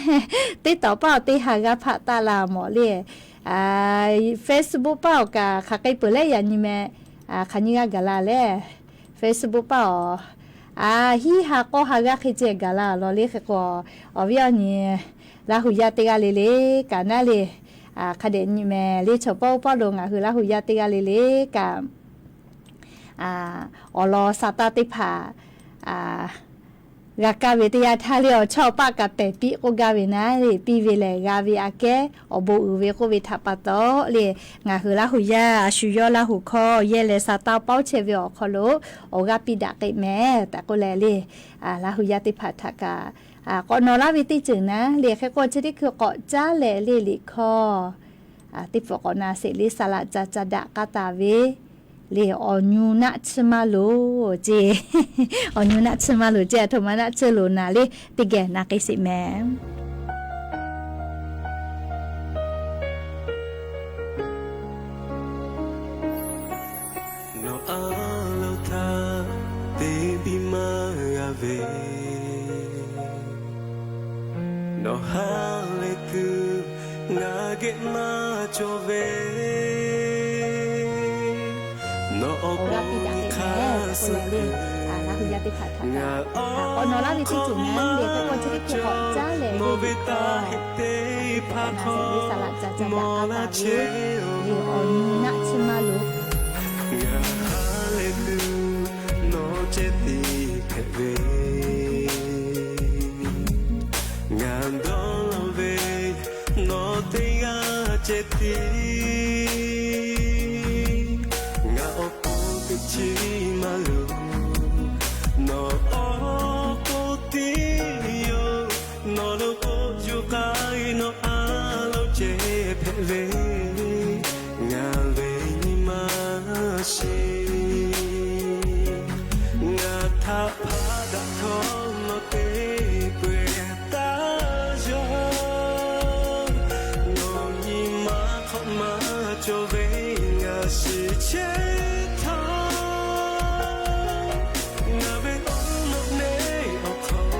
TikTok paˇ awˬ teˇ ha g'aˇ hpaˆ taˆ la mawˬ le. Facebook paˇ awˬ kaꞈ hk'aˬ hk'e peuˬ leh yaꞈ nyi meh hk'aˬ nyi g'aˇ gaˬ la leh, Facebook paˇ awˬ hiˉ ha k'awˇ ha g'aˇ hk'e ceh gaˬ la law le. Hk'e k'o, awˬ viˉ awˬ nyi Laˇ hu yaˇ teˇ g'aˇ le le kaꞈ naˉ le, hk'a dehꞈ nyi mehˍ le. Chaw pawˆ oˇ pawˆ lo ngaˬ hui Laˇ hu yaˇ teˇ g'aˇ le le kaꞈ, awˬ lawn sa taˇ teˇ hpaˍ g'a kaˇ ve teˇ yanˇ htaˇ le, awˬ chawˇ paˆ kaꞈ pehˬ piˇ k'oˆ gaˇ ve naˉ le, piˇ ve lehˬ g'a ve aꞈ kehˉ awˬ bon uiˍ ve k'oˆ ve htaꞈ pa taw le, ngaˬ hui Laˇ hu yaˇ a shu yawˇ Laˇ hu hkawˇ yehˇ leh sa taˇ paoˉ chehˇ ve awˬ hk'aw lo awˬ g'aˇ piˇ daꞈ k'ai mehˍ tehꞈ k'oˆ leh le, Laˇ hu yaˇ teˇ hpaˍ htaꞈ kaꞈ k'awꞈ nawˬ laˇ ve teˇ ceuˬ naˉ le. Hk'e k'o, chi teˇ hkui k'awꞈ caˉ leh le liꞈ hkawˇ teˇ pfuhˍ k'awꞈ na sheˍ le. Saˍ laꞈ ca ca daꞈ k'aˇ taˍ ve le, awˬ nyu naˆ tsuhˇ maˇ loˍ ceˇ. Awˬ nyu naˆ tsuhˇ maˇ loˍ ceˇ, a htoꞈ ma naˆ tsuhˇ loˍ naˍ le, teˇ geh na k'ai sheˍ mehˍ. Nawˬ a lo htaˇ te biˇ maˇ g'a ve, nawˬ ha lehˬ tuˬ ngaˬ geh maˇ cawˬ ve, nawˬ awˬ bon hk'aˇ suh ngaˬ awˬ hkawˇ maˇ cawˬ, nawˬ ve taˇ heˆ teˇ hpaˍ hk'awꞈ nawˬ laˇ chehˇ ve, awˬ nyi naˆ tsuhˇ maˇ loˍ. Ngaˬ ha lehˬ tuˬ nawˬ ceh tiˉ hpehꞈ ve, ngaˬ dawˇ law ve nawˬ teˇ g'aˇ ceh tiˉ. Ngaˬ awˬ pon teˇ chiˉ maˇ loˍ, nawˬ awˬ pon tiˉ yoˬ. Nawˬ lo k'o yuˬ k'ai nawˬ a lo ceh hpehꞈ ve, ngaˬ ve nyi ma sheˍ. Ngaˬ htaꞈ hpaˇ daꞈ htawˇ nawˬ te peu-eˬ taˇ yaw. Nawˬ nyi ma hk'awꞈ maˇ cawˬ ve ngaˬ shiˍ chehˇ htawˇ, ngaˬ ve awˬ nawˬ neˇ awˬ hk'aw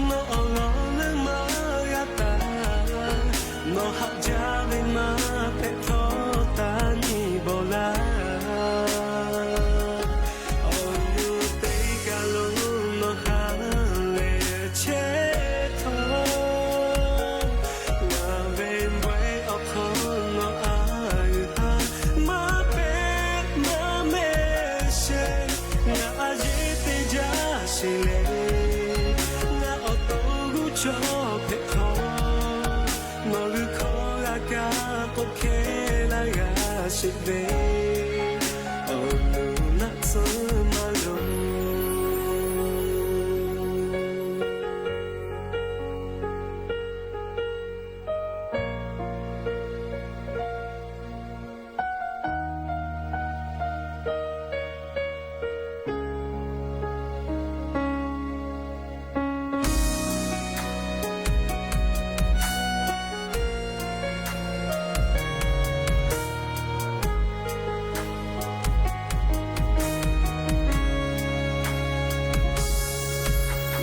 nawˬ awˬ lawn leuˉ maˇ g'a taˍ. Nawˬ haꞈ jaˇ ve maˇ hpehꞈ htawˇ taˇ nyi bawˬ laˇ. Awˬ nu teˇ kaˬ lo nawˬ ha lehˬ chehˇ htawˇ, ngaˬ ve bawehˇ awˬ hk'aw nawˬ a g'uiˬ htaˇ maˇ pehˆ maˇ mehˆ sheˍ. Ngaˬ a yeˇ teˇ jaˇ sheˍ leh, ngaˬ awˬ to g'uˇ cawˇ hpehꞈ htawˇ, nawˬ g'uiˬ hkawˇ g'a kaˇ k'oˆ hkehˇ laˇ g'a sheˍ ve, awˬ nu naˆ tsuhˇ maˇ loˍ.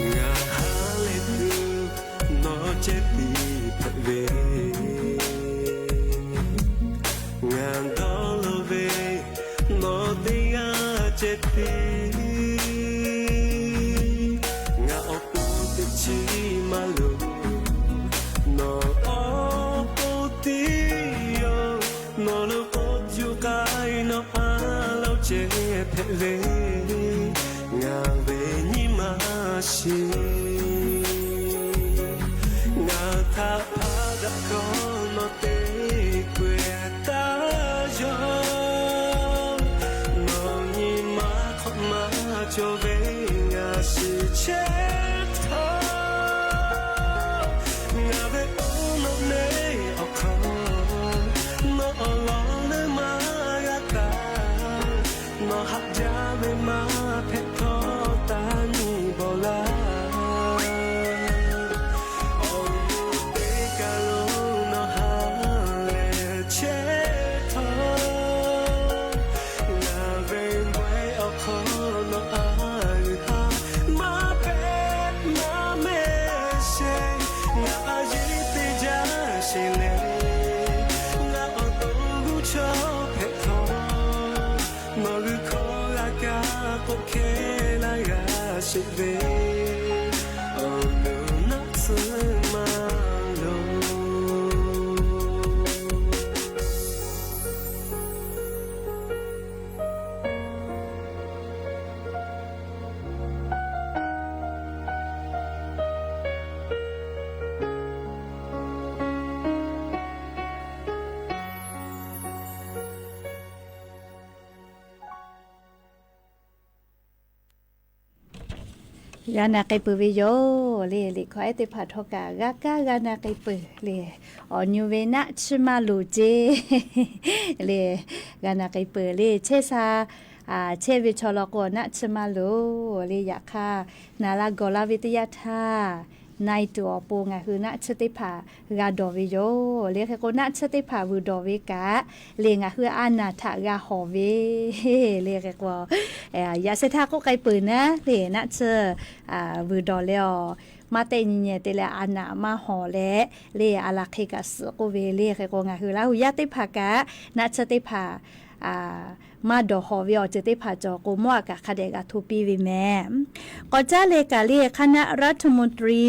Ngaˬ ha lehˬ tuˬ nawˬ ceh tiˉ hpehꞈ ve, ngaˬ dawˇ law ve nawˬ teˇ g'aˇ ceh tiˉ. Ngaˬ awˬ pon teˇ chiˉ maˇ loˍ, nawˬ awˬ pon tiˉ yoˬ. Nawˬ lo k'o yuˬ k'ai nawˬ a lo ceh hpehꞈ ve, ngaˬ ve nyi ma shiˍ. Ngaˬ htaꞈ hpaˇ daꞈ htawˇ nawˬ te peu-eˬ taˇ yaw. Nawˬ nyi ma hk'awꞈ maˇ cawˬ ve ngaˬ shiˍ chehˇ htawˇ, ngaˬ ve awˬ nawˬ neˇ awˬ hk'aw nawˬ awˬ lawn leuˉ maˇ g'a taˍ. Nawˬ Hkehˇ laˇ g'a sheˍ ve, awˬ nu naˆ tsuhˇ maˇ loˍ. G'a na k'ai peuˬ ve yoˬ le. Liꞈ hkawˇ ehˉ teˇ hpaˍ htawˇ kaꞈ g'a kaˇ g'a na k'ai peuˬ le. Awˬ nyi ve naˆ tsuhˇ maˇ loˍ ceˇ le. G'a na k'ai peuˬ le. Chehˇ sha chehˇ ve chaw law k'o, naˆ tsuhˇ maˇ loˍ le. Yaꞈ hk'aˇ, naˍ la gawˬ la ve teˇ yanˇ htaˇ, na e tuˬ awˬ pon ngaˬ hui naˆ tsuhˇ teˇ hpaˍ g'a dawˬ ve yoˬ le. Hk'e k'o, naˆ tsuhˇ teˇ hpaˍ vuiˬ dawˬ ve kaꞈ le, ngaˬ hui a naˍ htaꞈ g'a hawˍ ve le. Hk'e k'o, yaꞈ sheh htaˇ k'oˆ k'ai peuˬ naˉ le, naˆ tsuhˇ vuiˬ dawˬ leh awˬ maˇ tehˆ nyi nyeh te leh a naˍ maˇ hawˍ leh le, a laˬ hk'e kaꞈ suhˍ k'oˆ ve le. Hk'e k'o, ngaˬ hui Laˇ huˍ yaˇ teˇ hpaˍ kaꞈ naˆ tsuhˇ teˇ hpaˍ maˇ dawˬ hawˍ ve awˬ ceuˬ teˇ hpaˍ cawˬ k'o, mawˇ a kaꞈ hk'a dehꞈ g'a hto piˇ ve mehˍ. K'awꞈ caˉ leh kaꞈ le, คณะรัฐมนตรี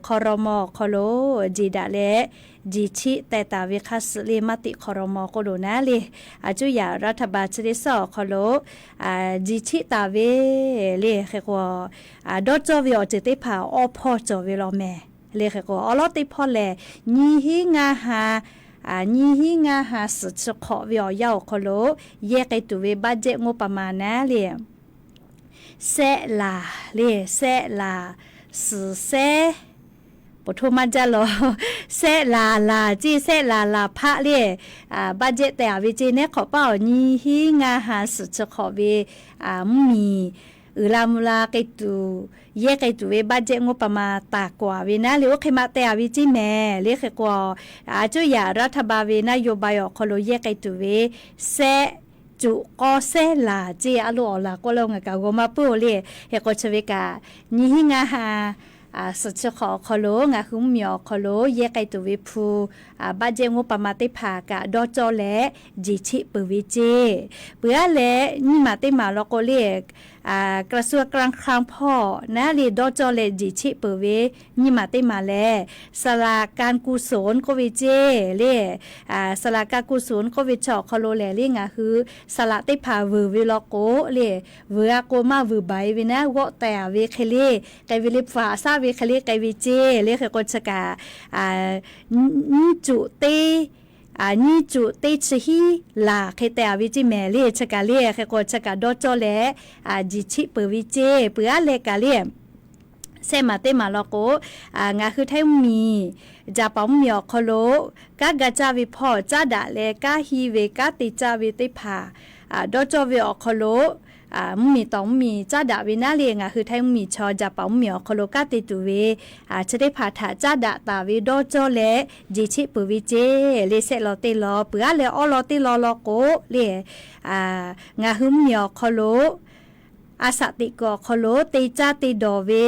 ครม. awˬ hk'aw lo jeˬ daꞈ leh jeˬ chiˆ teh taˍ ve hk'a suhˍ le, มติ ครม. k'oˆ lo naˉ le, a cuˇ yaꞈ รัฐบาล chi teˇ suhˉ awˬ hk'aw lo jeˬ chiˆ taˍ ve le. Hk'e k'o, dawˇ cawˇ ve awˬ ceuˬ teˇ hpaˍ awˇ hpawˇ cawˬ ve law mehˍ le. Hk'e k'o, awˉ lawˉ teˇ hpawˇ lehˬ, nyiˇ hinˉ ngaˇ ha nyiˇ hinˉ ngaˇ ha suhˍ chi hk'awꞈ ve awˬ yanˇ awˬ hk'aw lo yehˇ k'ai tuˬ ve บัดเจ็ต งบประมาณ naˉ le, sehˆ laˬ le, sehˆ laˬ suhˍ sehˉ, poˬ htoˇ maˇ jaˇ law, sehˆ laˬ laˬ ceˇ, sehˆ laˬ laˬ hpaˆ le, บัดเจ็ต tehꞈ a ve ceˇ. Neˉ hk'awꞈ paˆ awˬ nyiˇ hinˉ ngaˇ ha suhˍ chi hk'awꞈ ve mvuhˇmiˬ uiˍ la mvuh la k'ai tuˬ, yehˇ k'ai tuˬ ve บัดเจ็ต งบประมาณ taˍ k'awꞈ ve naˉ le, oˇ hk'e maˇ teh a ve ceˇ mehˍ le. Hk'e k'o, a cuˇ yaꞈ รัฐบาล ve นโยบาย awˬ hk'aw lo yehˇ k'ai tuˬ ve sehˆ cuꞈ k'awˇ sehˉ laˬ ceˇ. A lo awˬ laˬ k'oˆ leh ngaˬ kaꞈ g'aw maˇ puiˉ-oˬ le. Hk'e k'o, chi ve kaꞈ nyiˇ hinˉ ngaˇ ha suhˍ chi hk'awꞈ awˬ hk'aw lo ngaˬ hui mvuhˇmiˬ awˬ hk'aw lo yehˇ k'ai tuˬ ve hpu บัดเจ็ต งบประมาณ teˇ hpaˍ kaꞈ dawˇ cawˇ leh jeˬ chiˆ peuˬ ve ceˇ. Peuˬ aˉ leh nyiˇ maˬ teˇ maˬ law k'o le, กระทรวงการคลัง hpawˇ naˉ le dawˇ cawˇ leh jeˬ chiˆ peuˬ ve nyiˇ maˬ teˇ maˬ lehˬ, สลากการกุศล k'oˆ ve ceˇ le. สลากการกุศล k'oˆ ve chi awˬ hk'aw lo lehˬ le, ngaˬ hui saˍ laꞈ teˇ hpaˍ vuiˬ ve law k'o le, vuiˬ a k'o maˇ vuiˬ baˬ e ve naˉ, g'awˆ teh a ve hk'e le k'ai ve le, hpu haꞈ shaˉ ve hk'e le k'ai ve ceˇ le. Hk'e k'o, chi kaꞈ nyiˇ cuꞈ teˇ nyiˇ cuꞈ teˇ chi hiˉ laˬ hk'e teh a ve ceˇ mehˍ le. Chi kaꞈ le, hk'e k'o, chi kaꞈ dawˇ cawˇ leh jeˬ chiˆ peuˬ ve ceˇ. Peuˬ aˉ leh kaꞈ le, sehˆ maˬ teˇ maˬ law k'o, ngaˬ hui Htaiˇ mvuhˇmiˬ, Jaˍpaˍ mvuhˇmiˬ awˬ hk'aw lo kanˉ ga caˇ ve hpawˇ caˉ daꞈ leh kanˉ hiˇ ve kanˉ te caˇ ve teˇ hpaˍ dawˇ cawˇ ve awˬ hk'aw lo, mvuhˇmiˬ tawˍ mvuhˇmiˬ caˉ daꞈ ve naˉ le, ngaˬ hui Htaiˇ mvuhˇmiˬ chaw Jaˍpaˍ mvuhˇmiˬ awˬ hk'aw lo kanˉ te tuˬ ve chi teˇ hpaˍ htaꞈ caˉ daꞈ taˍ ve dawˇ cawˇ leh jeˬ chiˆ peuˬ ve ceˇ le. Sehˆ law teˇ law. Peuˬ aˉ leh awˉ law teˇ law law k'o le, ngaˬ hui mvuhˇmiˬ awˬ hk'aw lo a shaꞈ teꞈ kuiˬ awˬ hk'aw lo te caˇ te dawˬ ve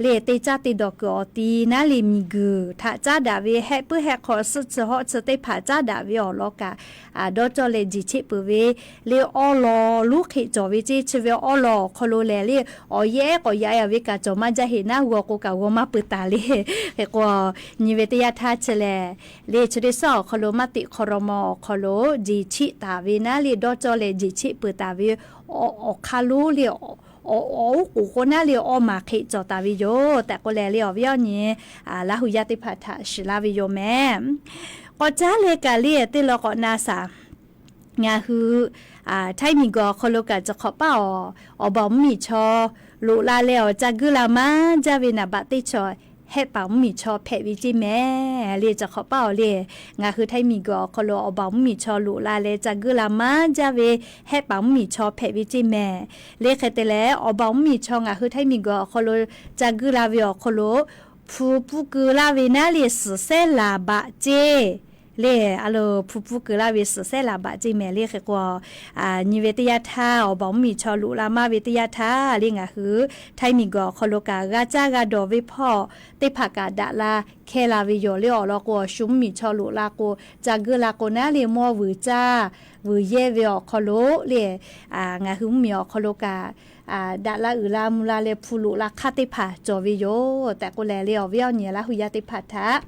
le, te caˇ te dawˬ kuiˬ awˬ ti naˉ le, miˬguiˬ htaꞈ caˉ daꞈ ve hehˆ puiˉ hehˆ hk'aw suhˆ chi hawˆ chi teˇ hpaˍ caˉ daꞈ ve awˬ lawn kaꞈ dawˇ cawˇ leh jeˬ chiˆ peuˬ ve le. Awˉ law lonˉ hk'e cawˬ ve ceˇ. Chi ve awˉ law awˬ hk'aw lo lehˬ le, awˬ yehˉ k'awꞈ yaꞈ e ve kaꞈ cawˬ maˇ jaˇ heꞈ naˉ, g'aw k'o kaꞈ g'aw maˇ peuˬ taˍ le. Hk'e k'o, nyi ve teˇ yanˇ htaˇ chi lehˬ le, chi teˇ suhˉ awˬ hk'aw lo maˇ teꞈ hk'aw raw maw awˬ hk'aw lo jeˬ chiˆ taˍ ve naˉ le, dawˇ cawˇ leh jeˬ chiˆ peuˬ taˍ ve awˬ hk'aˇ lonˉ le, awˬ oˉ k'oˍ k'o naˉ le, awˇ maˬ hk'e cawˬ taˍ ve yoˬ tehꞈ k'oˆ leh le, awˬ viˉ awˬ nyi Laˇ huˍ yaˇ teˇ hpaˍ htaꞈ shiˍ laˇ ve yoˬ mehˍ. K'awꞈ caˉ leh kaꞈ le, teˇ law k'awꞈ na shaˍ. Ngaˬ hui Htaiˇ miˬguiˬ awˬ hk'aw lo kaꞈ chi hk'awꞈ paˆ awˬ, awˬ baˬ mvuhˇmiˬ chaw loꞈ la leh awˬ ca guiˇ la maˇ jaˇ ve naˍ baꞈ teˇ chaw, hehˆ paˍ mvuhˇmiˬ chaw hpehꞈ ve ceˇ mehˍ le. Chi hk'awꞈ paˆ awˬ le, ngaˬ hui Htaiˇ miˬguiˬ awˬ hk'aw lo awˬ baˬ mvuhˇmiˬ chaw loꞈ la leh ca guiˇ la maˇ jaˇ ve hehˆ paˍ mvuhˇmiˬ chaw hpehꞈ ve ceˇ mehˍ. Le hk'e te leh, awˬ baˬ mvuhˇmiˬ chaw ngaˬ hui Htaiˇ miˬguiˬ awˬ hk'aw lo ca guiˇ la ve awˬ hk'aw lo, hpu puˇ keu laˇ ve naˉ le suhˍ sehˉ laˬ baꞈ ceˇ le. A lo, hpu puˇ keu laˇ ve suhˍ sehˉ laˬ baꞈ ceˇ mehˍ le. Hk'e k'o, nyi ve teˇ yanˇ htaˇ, awˬ baˬ mvuhˇmiˬ chaw loꞈ la maˇ ve teˇ yanˇ htaˇ le, ngaˬ hui Htaiˇ miˬguiˬ awˬ hk'aw lo kaꞈ g'a caˇ g'a dawˬ ve hpawˇ teˇ hpaˍ kaꞈ daꞈ la hkehˇ la ve yoˬ le. Awˬ lawn k'o, awˬ shu mvuhˇmiˬ chaw loꞈ la k'o, ca guiˇ la k'o naˉ le, mawˇ vuiˬ caˇ vuiˬ yehˇ ve awˬ hk'aw lo le, ngaˬ hui mvuhˇmiˬ awˬ hk'aw lo kaꞈ, daꞈ la uiˍ la mvuh la leh hpu loꞈ la hk'aˇ teˇ hpaˍ cawˬ ve yoˬ tehꞈ k'oˆ leh le, awˬ viˉ awˬ nyi Laˇ hu yaˇ teˇ hpaˍ htaꞈ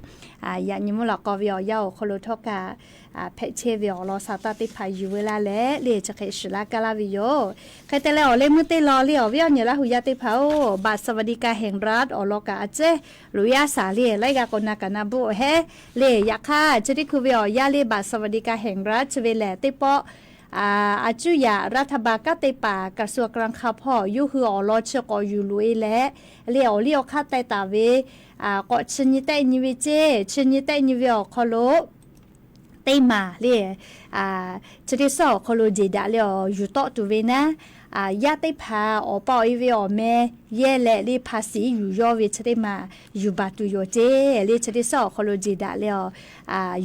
yaꞈ nyi mvuhˇ lawꞈ k'aw ve awˬ yanˇ awˬ hk'aw lo htawˇ kaꞈ, hpehꞈ chehˇ ve awˬ lawn sa taˇ teˇ hpaˍ yuˬ veu laˇ leh le, chi hk'e shiˍ laˇ kaˇ laˇ ve yoˬ. Hk'e te leh awˬ leh meuˇ teˇ lawn le, awˬ viˉ awˬ nyi Laˇ hu yaˇ teˇ hpaˍ-oˬ, บัตรสวัสดิการแห่งรัฐ awˬ lawn kaꞈ a ciˉ loꞈ yaˇ shaˍ le, laiˉ g'aˇ k'o na kaꞈ na bvuhˆ hehˉ le. Yaꞈ hk'aˇ chi teˇ hkui ve awˬ yanˇ le บัตรสวัสดิการแห่งรัฐ chi ve lehˬ teˇ pawˆ a cuˇ yaꞈ รัฐบาล kanˉ te paˍ กระทรวงการคลัง hpawˇ yawˇ hui awˬ lawn chi k'awꞈ yuˬ loꞈ-e leh le, awˬ liˇ awˬ hk'aˇ teh taˍ ve k'awꞈ chi nyi tehˆ nyi ve ceˇ, chi nyi tehˆ nyi ve awˬ hk'aw lo teˇ maˬ le, chi teˇ suhˉ awˬ hk'aw lo jeˬ daꞈ leh awˬ yuˬ tawˆ tuˬ ve naˉ, yaˇ teˇ hpaˍ awˬ pa awˬ e ve awˬ meh yehˇ leh le ภาษี yuˬ yawˇ ve chi teˇ maˬ yuˬ baˬ tuˬ yoˬ ceˇ le, chi teˇ suhˉ awˬ hk'aw lo jeˬ daꞈ leh awˬ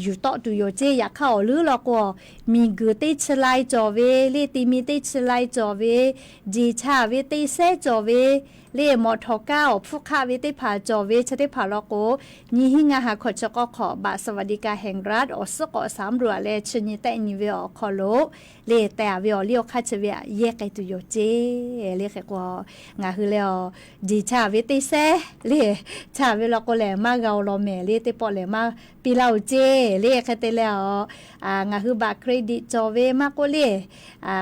yuˬ tawˆ tuˬ yoˬ ceˇ. Yaꞈ hk'aˇ awˬ leuˉ law k'o, miˬguiˬ teˇ chi lai cawˬ ve le, ti mi teˇ chi lai cawˬ ve, jeˬ chaˇ ve teˇ sehˉ cawˬ ve le, mawꞈ htawˍ kaˇ awˬ hpfuhˇ hk'aˆ ve teˇ hpaˍ cawˬ ve chi teˇ hpaˍ law k'o, nyiˇ hinˉ ngaˇ ha hkawꞈ chi k'awˇ hk'awꞈ บัตรสวัสดิการแห่งรัฐ awˬ suhˉ k'awꞈ สำรวจ leh chi nyi tehˆ nyi ve awˬ hk'aw lo le, teh-a ve awˬ liˇ awˬ hk'aˇ chi ve aꞈ yehˇ k'ai tuˬ yoˬ ceˇ le. Hk'e k'o, ngaˬ hui leh awˬ jeˬ chaˇ ve teˇ sehˉ le, chaˇ ve law k'o lehˬ maˇ g'a-o law mehˍ le, teˇ pawˆ lehˬ maˇ piˇ laˇ-oˬ ceˇ le. Hk'e te leh awˬ, ngaˬ hui บัตรเครดิต cawˬ ve maˇ k'oˆ le,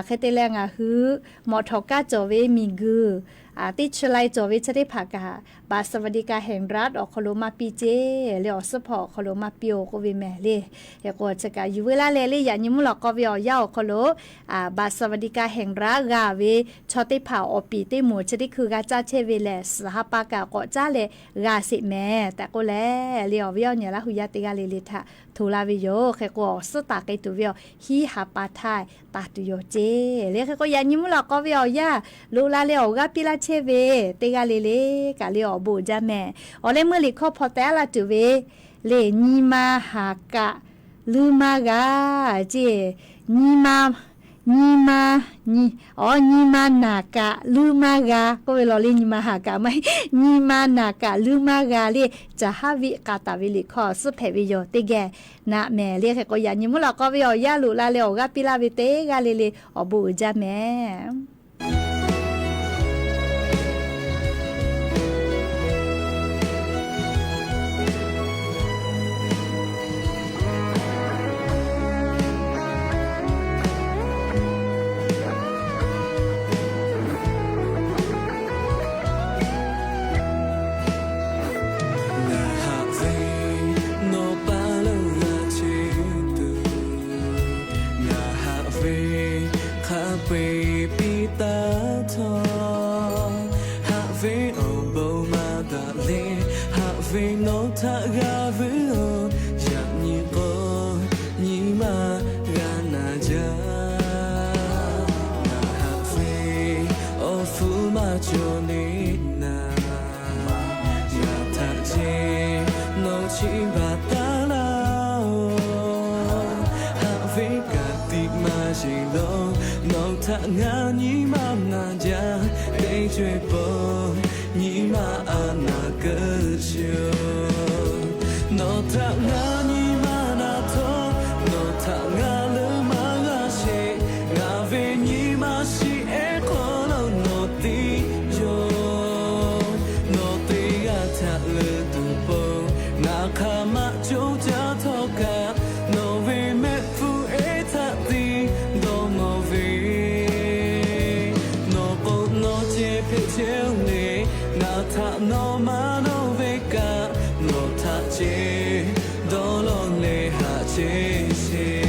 hk'e te leh ngaˬ hui mawꞈ htawˍ kaˇ cawˬ ve, miˬguiˬ teˇ chi lai cawˬ ve chi teˇ hpaˍ kaꞈ บัตรสวัสดิการแห่งรัฐ awˬ hk'aw lo maˇ piˇ ceˇ le, awˬ suhˉ hpawˇ awˬ hk'aw lo maˇ piˇ-oˬ k'oˆ ve mehˍ le. Hk'e k'o chi kaꞈ yuˬ veu laˇ leh le, yaꞈ nyi mvuhˇ lawꞈ k'aw ve awˬ yanˇ awˬ hk'aw lo บัตรสวัสดิการแห่งรัฐ g'a ve chaw teˇ hpaˍ awˬ piˍ teˇ moˍ chi teˇ hkui g'a caˇ chehˇ ve lehˬ, suhˍ ha pa kaꞈ k'awꞈ caˉ leh g'a sheˍ mehˍ tehꞈ k'oˆ leh le, awˬ viˉ awˬ nyi Laˇ hu yaˇ teˇ g'aˇ le le htaꞈ hto laˇ ve yoˬ. Hk'e k'o awˬ suhˉ taˍ k'ai tuˬ ve awˬ hiˉ ha pa htaˇ taˍ tuˬ yoˬ ceˇ le. Hk'e k'o yaꞈ nyi mvuhˇ lawꞈ k'aw ve awˬ yanˇ loꞈ la leh awˬ g'aˇ piˇ laˇ chehˇ ve teˇ g'aˇ le le kaꞈ le awˬ bon uiˍ jaˇ mehˍ. Awˬ leh meuˇ liꞈ hkawˇ hpaw teh laˇ tuˬ ve le, nyi ma haˍ kaꞈ luˇ maˇ g'a ceˇ. Nyi ma, nyi ma, nyi, awˬ nyi ma naˍ kaꞈ luˇ maˇ g'a k'oˆ ve law le, nyi ma haˍ kaꞈ maˇ, nyi ma naˍ kaꞈ luˇ maˇ g'a le, caˬ haˉ viˆ k'a taˍ ve liꞈ hkawˇ suhˉ hpehꞈ ve yoˬ. Teˇ geh naꞈ mehˍ le. Hk'e k'o yaꞈ nyi mvuhˇ lawꞈ k'aw ve awˬ yanˇ loꞈ la leh awˬ g'aˇ piˇ laˇ ve teˇ g'aˇ le le awˬ bon uiˍ jaˇ mehˍ. Ngaˬ haꞈ ve nawˬ paˍ leuˆ g'a cheˇ tuˬ, ngaˬ haꞈ ve hk'a peu-eˬ piˇ taˉ htawˇ, haꞈ ve awˬ bon maˇ daꞈ le. Haꞈ ve nawˬ htaꞈ g'a vuiˬ-oˬ, yaꞈ nyi k'o nyi ma g'a naˍ jaˇ. Ngaˬ haꞈ ve awˬ hpfuhˇ maˇ cawˬ le naˍ, ngaˬ htaꞈ ceˇ nawˬ chiˇ baˬ taˉ laˇ-oˬ. Haꞈ ve kaꞈ tiꞈ maˇ yeˬ lawˬ, nawˬ htaꞈ ngaˬ nyi ma naˍ jaˇ. Teˇ co-e pon nyi ma a naˍ keu shuˍ, nawˬ htaꞈ ngaˬ nyi ma naˍ htawˇ, nawˬ htaꞈ ngaˬ leuˆ maˇ g'a sheˍ. Ngaˬ ve nyi ma shiˍ ehˉ hk'aw lo nawˬ tiˉ yoˬ. Nawˬ teˇ g'aˇ htaꞈ leuˆ tuˬ pon ngaˬ hk'aˬ ma coˇ caˇ htawˇ kaꞈ, nawˬ ve mehˆ hpfuhˇ ehˉ htaꞈ tiˉ dawˇ nawˬ ve, nawˬ k'o nawˬ ceh hpehꞈ chehˇ-oˬ le. Ngaˬ htaꞈ nawˬ maˇ nawˬ ve kaꞈ, nawˬ htaꞈ ceˇ dawˇ lawˬ leh haꞈ chehˇ sheˍ.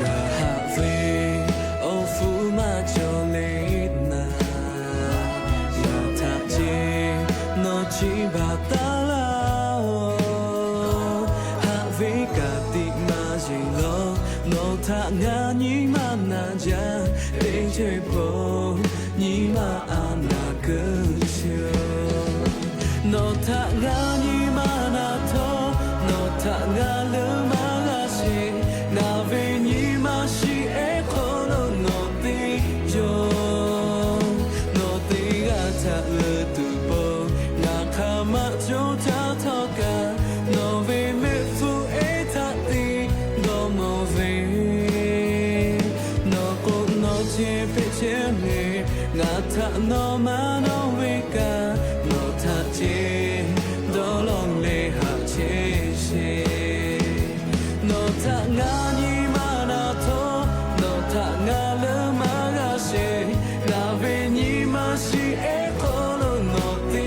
Ngaˬ haꞈ ve awˬ hpfuhˇ maˇ cawˬ le naˍ, ngaˬ htaꞈ ceˇ nawˬ chiˇ baˬ taˉ laˇ-oˬ. Haꞈ ve kaꞈ tiꞈ maˇ yeˬ lawˬ, nawˬ htaꞈ ngaˬ nyi ma naˍ jaˇ. Teˇ co-e pon nyi ma a naˍ keu shuˍ, Htaꞈ ngaˬ nyi ma na htawˇ, nawˬ htaꞈ ngaˬ leuˉ maˇ g'a sheˍ. Ngaˬ ve nyi ma shiˍ ehˉ hk'aw lo nawˬ te yoˬ. Nawˬ teˇ g'aˇ htaꞈ leuˉ tuˬ pon, ngaˬ hk'aˬ ma co caˇ htawˇ kaꞈ, nawˬ ve mehˆ hpfuhˇ ehˉ htaꞈ te dawˇ mawˬ ve, nawˬ k'o nawˬ chehˇ hpehꞈ chehˇ le. Ngaˬ htaꞈ nawˬ maˇ nawˇ ve kaꞈ, nawˬ htaꞈ ceh dawˇ lawˬ leh haꞈ chehˇ sheˍ. Nawˬ htaꞈ ngaˬ nyi ma na htawˇ, nawˬ htaꞈ ngaˬ leuˉ maˇ g'a sheˍ. Ngaˬ ve nyi ma shiˍ ehˉ hk'aw lo nawˬ te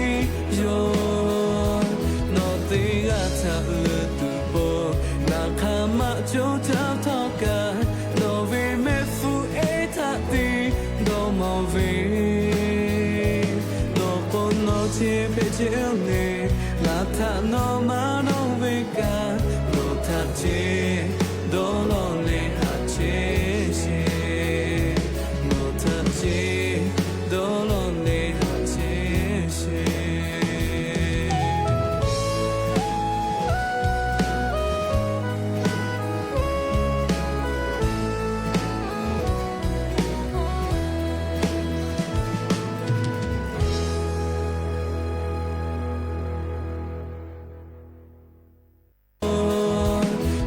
yoˬ. Nawˬ teˇ g'aˇ htaꞈ leuˉ tuˬ pon, ngaˬ hk'aˬ ma co caˇ htawˇ kaꞈ, nawˬ ve mehˆ hpfuhˇ ehˉ htaꞈ te dawˇ mawˬ ve, nawˬ k'o nawˬ chehˇ hpehꞈ chehˇ le. Ngaˬ htaꞈ nawˬ maˇ nawˇ ve kaꞈ, nawˬ htaꞈ ceh dawˇ lawˬ leh haꞈ chehˇ sheˍ. Nawˬ htaꞈ ceh dawˇ lawˬ leh haꞈ chehˇ sheˍ.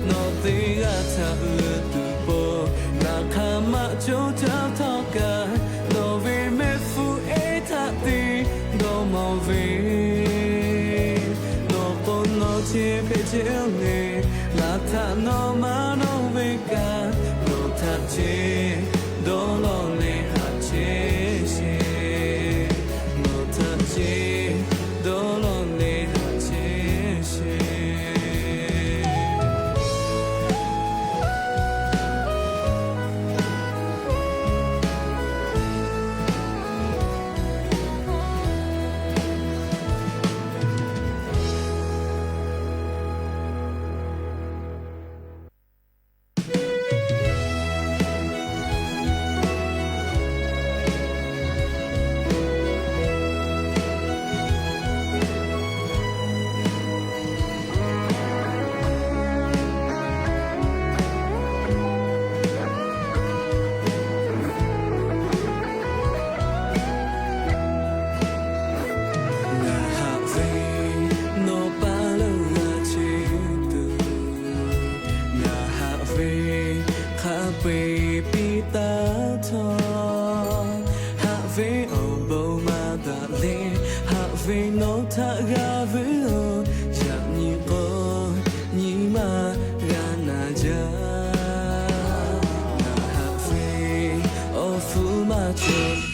Nawˬ teˇ g'aˇ htaꞈ leuˉ tuˬ pon, ngaˬ hk'aˬ ma co caˇ htawˇ kaꞈ, nawˬ ve mehˆ hpfuhˇ ehˉ htaꞈ te dawˇ mawˬ ve, nawˬ k'o nawˬ chehˇ hpehꞈ chehˇ le. Ngaˬ htaꞈ nawˬ maˇ nawˇ ve kaꞈ, nawˬ htaꞈ ceh dawˇ lawˬ leh haꞈ chehˇ sheˍ. Nawˬ htaꞈ ceh dawˇ lawˬ leh haꞈ chehˇ sheˍ. Ngaˬ haꞈ ve nawˬ paˇ leuˉ g'a chehˇ tuˬ, ngaˬ haꞈ ve hk'a peu-eˬ piˇ taˉ htawˇ, haꞈ ve awˬ bon maˇ daꞈ leh, haꞈ ve nawˬ htaꞈ g'a vuiˬ-oˬ. Yaꞈ nyi k'o, nyi ma g'a na jaˇ. Ngaˬ haꞈ ve awˬ hpfuhˇ maˇ cawˬ.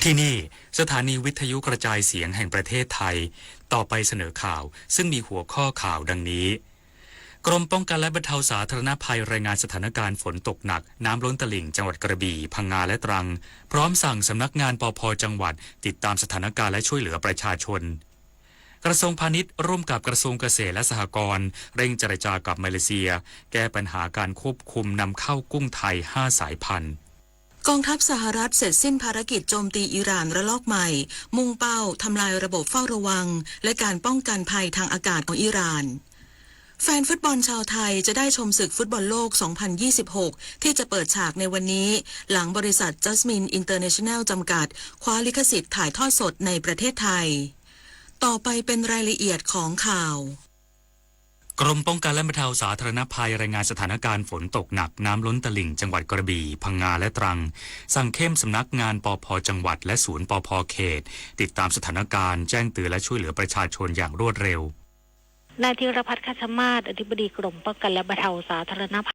ที่นี่ สถานีวิทยุกระจายเสียงแห่งประเทศไทย ต่อไปเสนอข่าว ซึ่งมีหัวข้อข่าวดังนี้ กรมป้องกันและบรรเทาสาธารณภัยรายงานสถานการณ์ฝนตกหนัก น้ำล้นตลิ่ง จังหวัดกระบี่ พังงา และตรัง พร้อมสั่งสำนักงาน ปภ จังหวัด ติดตามสถานการณ์และช่วยเหลือประชาชน กระทรวงพาณิชย์ร่วมกับกระทรวงเกษตรและสหกรณ์ เร่งเจรจากับมาเลเซีย แก้ปัญหาการควบคุมนำเข้ากุ้งไทย ห้า สายพันธุ์ กองทัพสหรัฐเสร็จสิ้นภารกิจโจมตีอิหร่านระลอกใหม่ มุ่งเป้าทำลายระบบเฝ้าระวัง และการป้องกันภัยทางอากาศของอิหร่าน แฟนฟุตบอลชาวไทยจะได้ชมศึกฟุตบอลโลก สองพันยี่สิบหก ที่จะเปิดฉากในวันนี้ หลังบริษัท Jasmine International จำกัด คว้าลิขสิทธิ์ถ่ายทอดสดในประเทศไทย ต่อไปเป็นรายละเอียดของข่าว กรมป้องกันและบรรเทาสาธารณภัยรายงานสถานการณ์ฝนตกหนัก น้ำล้นตลิ่ง จังหวัดกระบี่ พังงา และตรัง สั่งเข้มสำนักงาน ปภ จังหวัด และศูนย์ ปภ เขต ติดตามสถานการณ์ แจ้งเตือนและช่วยเหลือประชาชนอย่างรวดเร็ว นายธีรพัฒน์ คัชมาศ อธิบดีกรมป้องกันและบรรเทาสาธารณภัย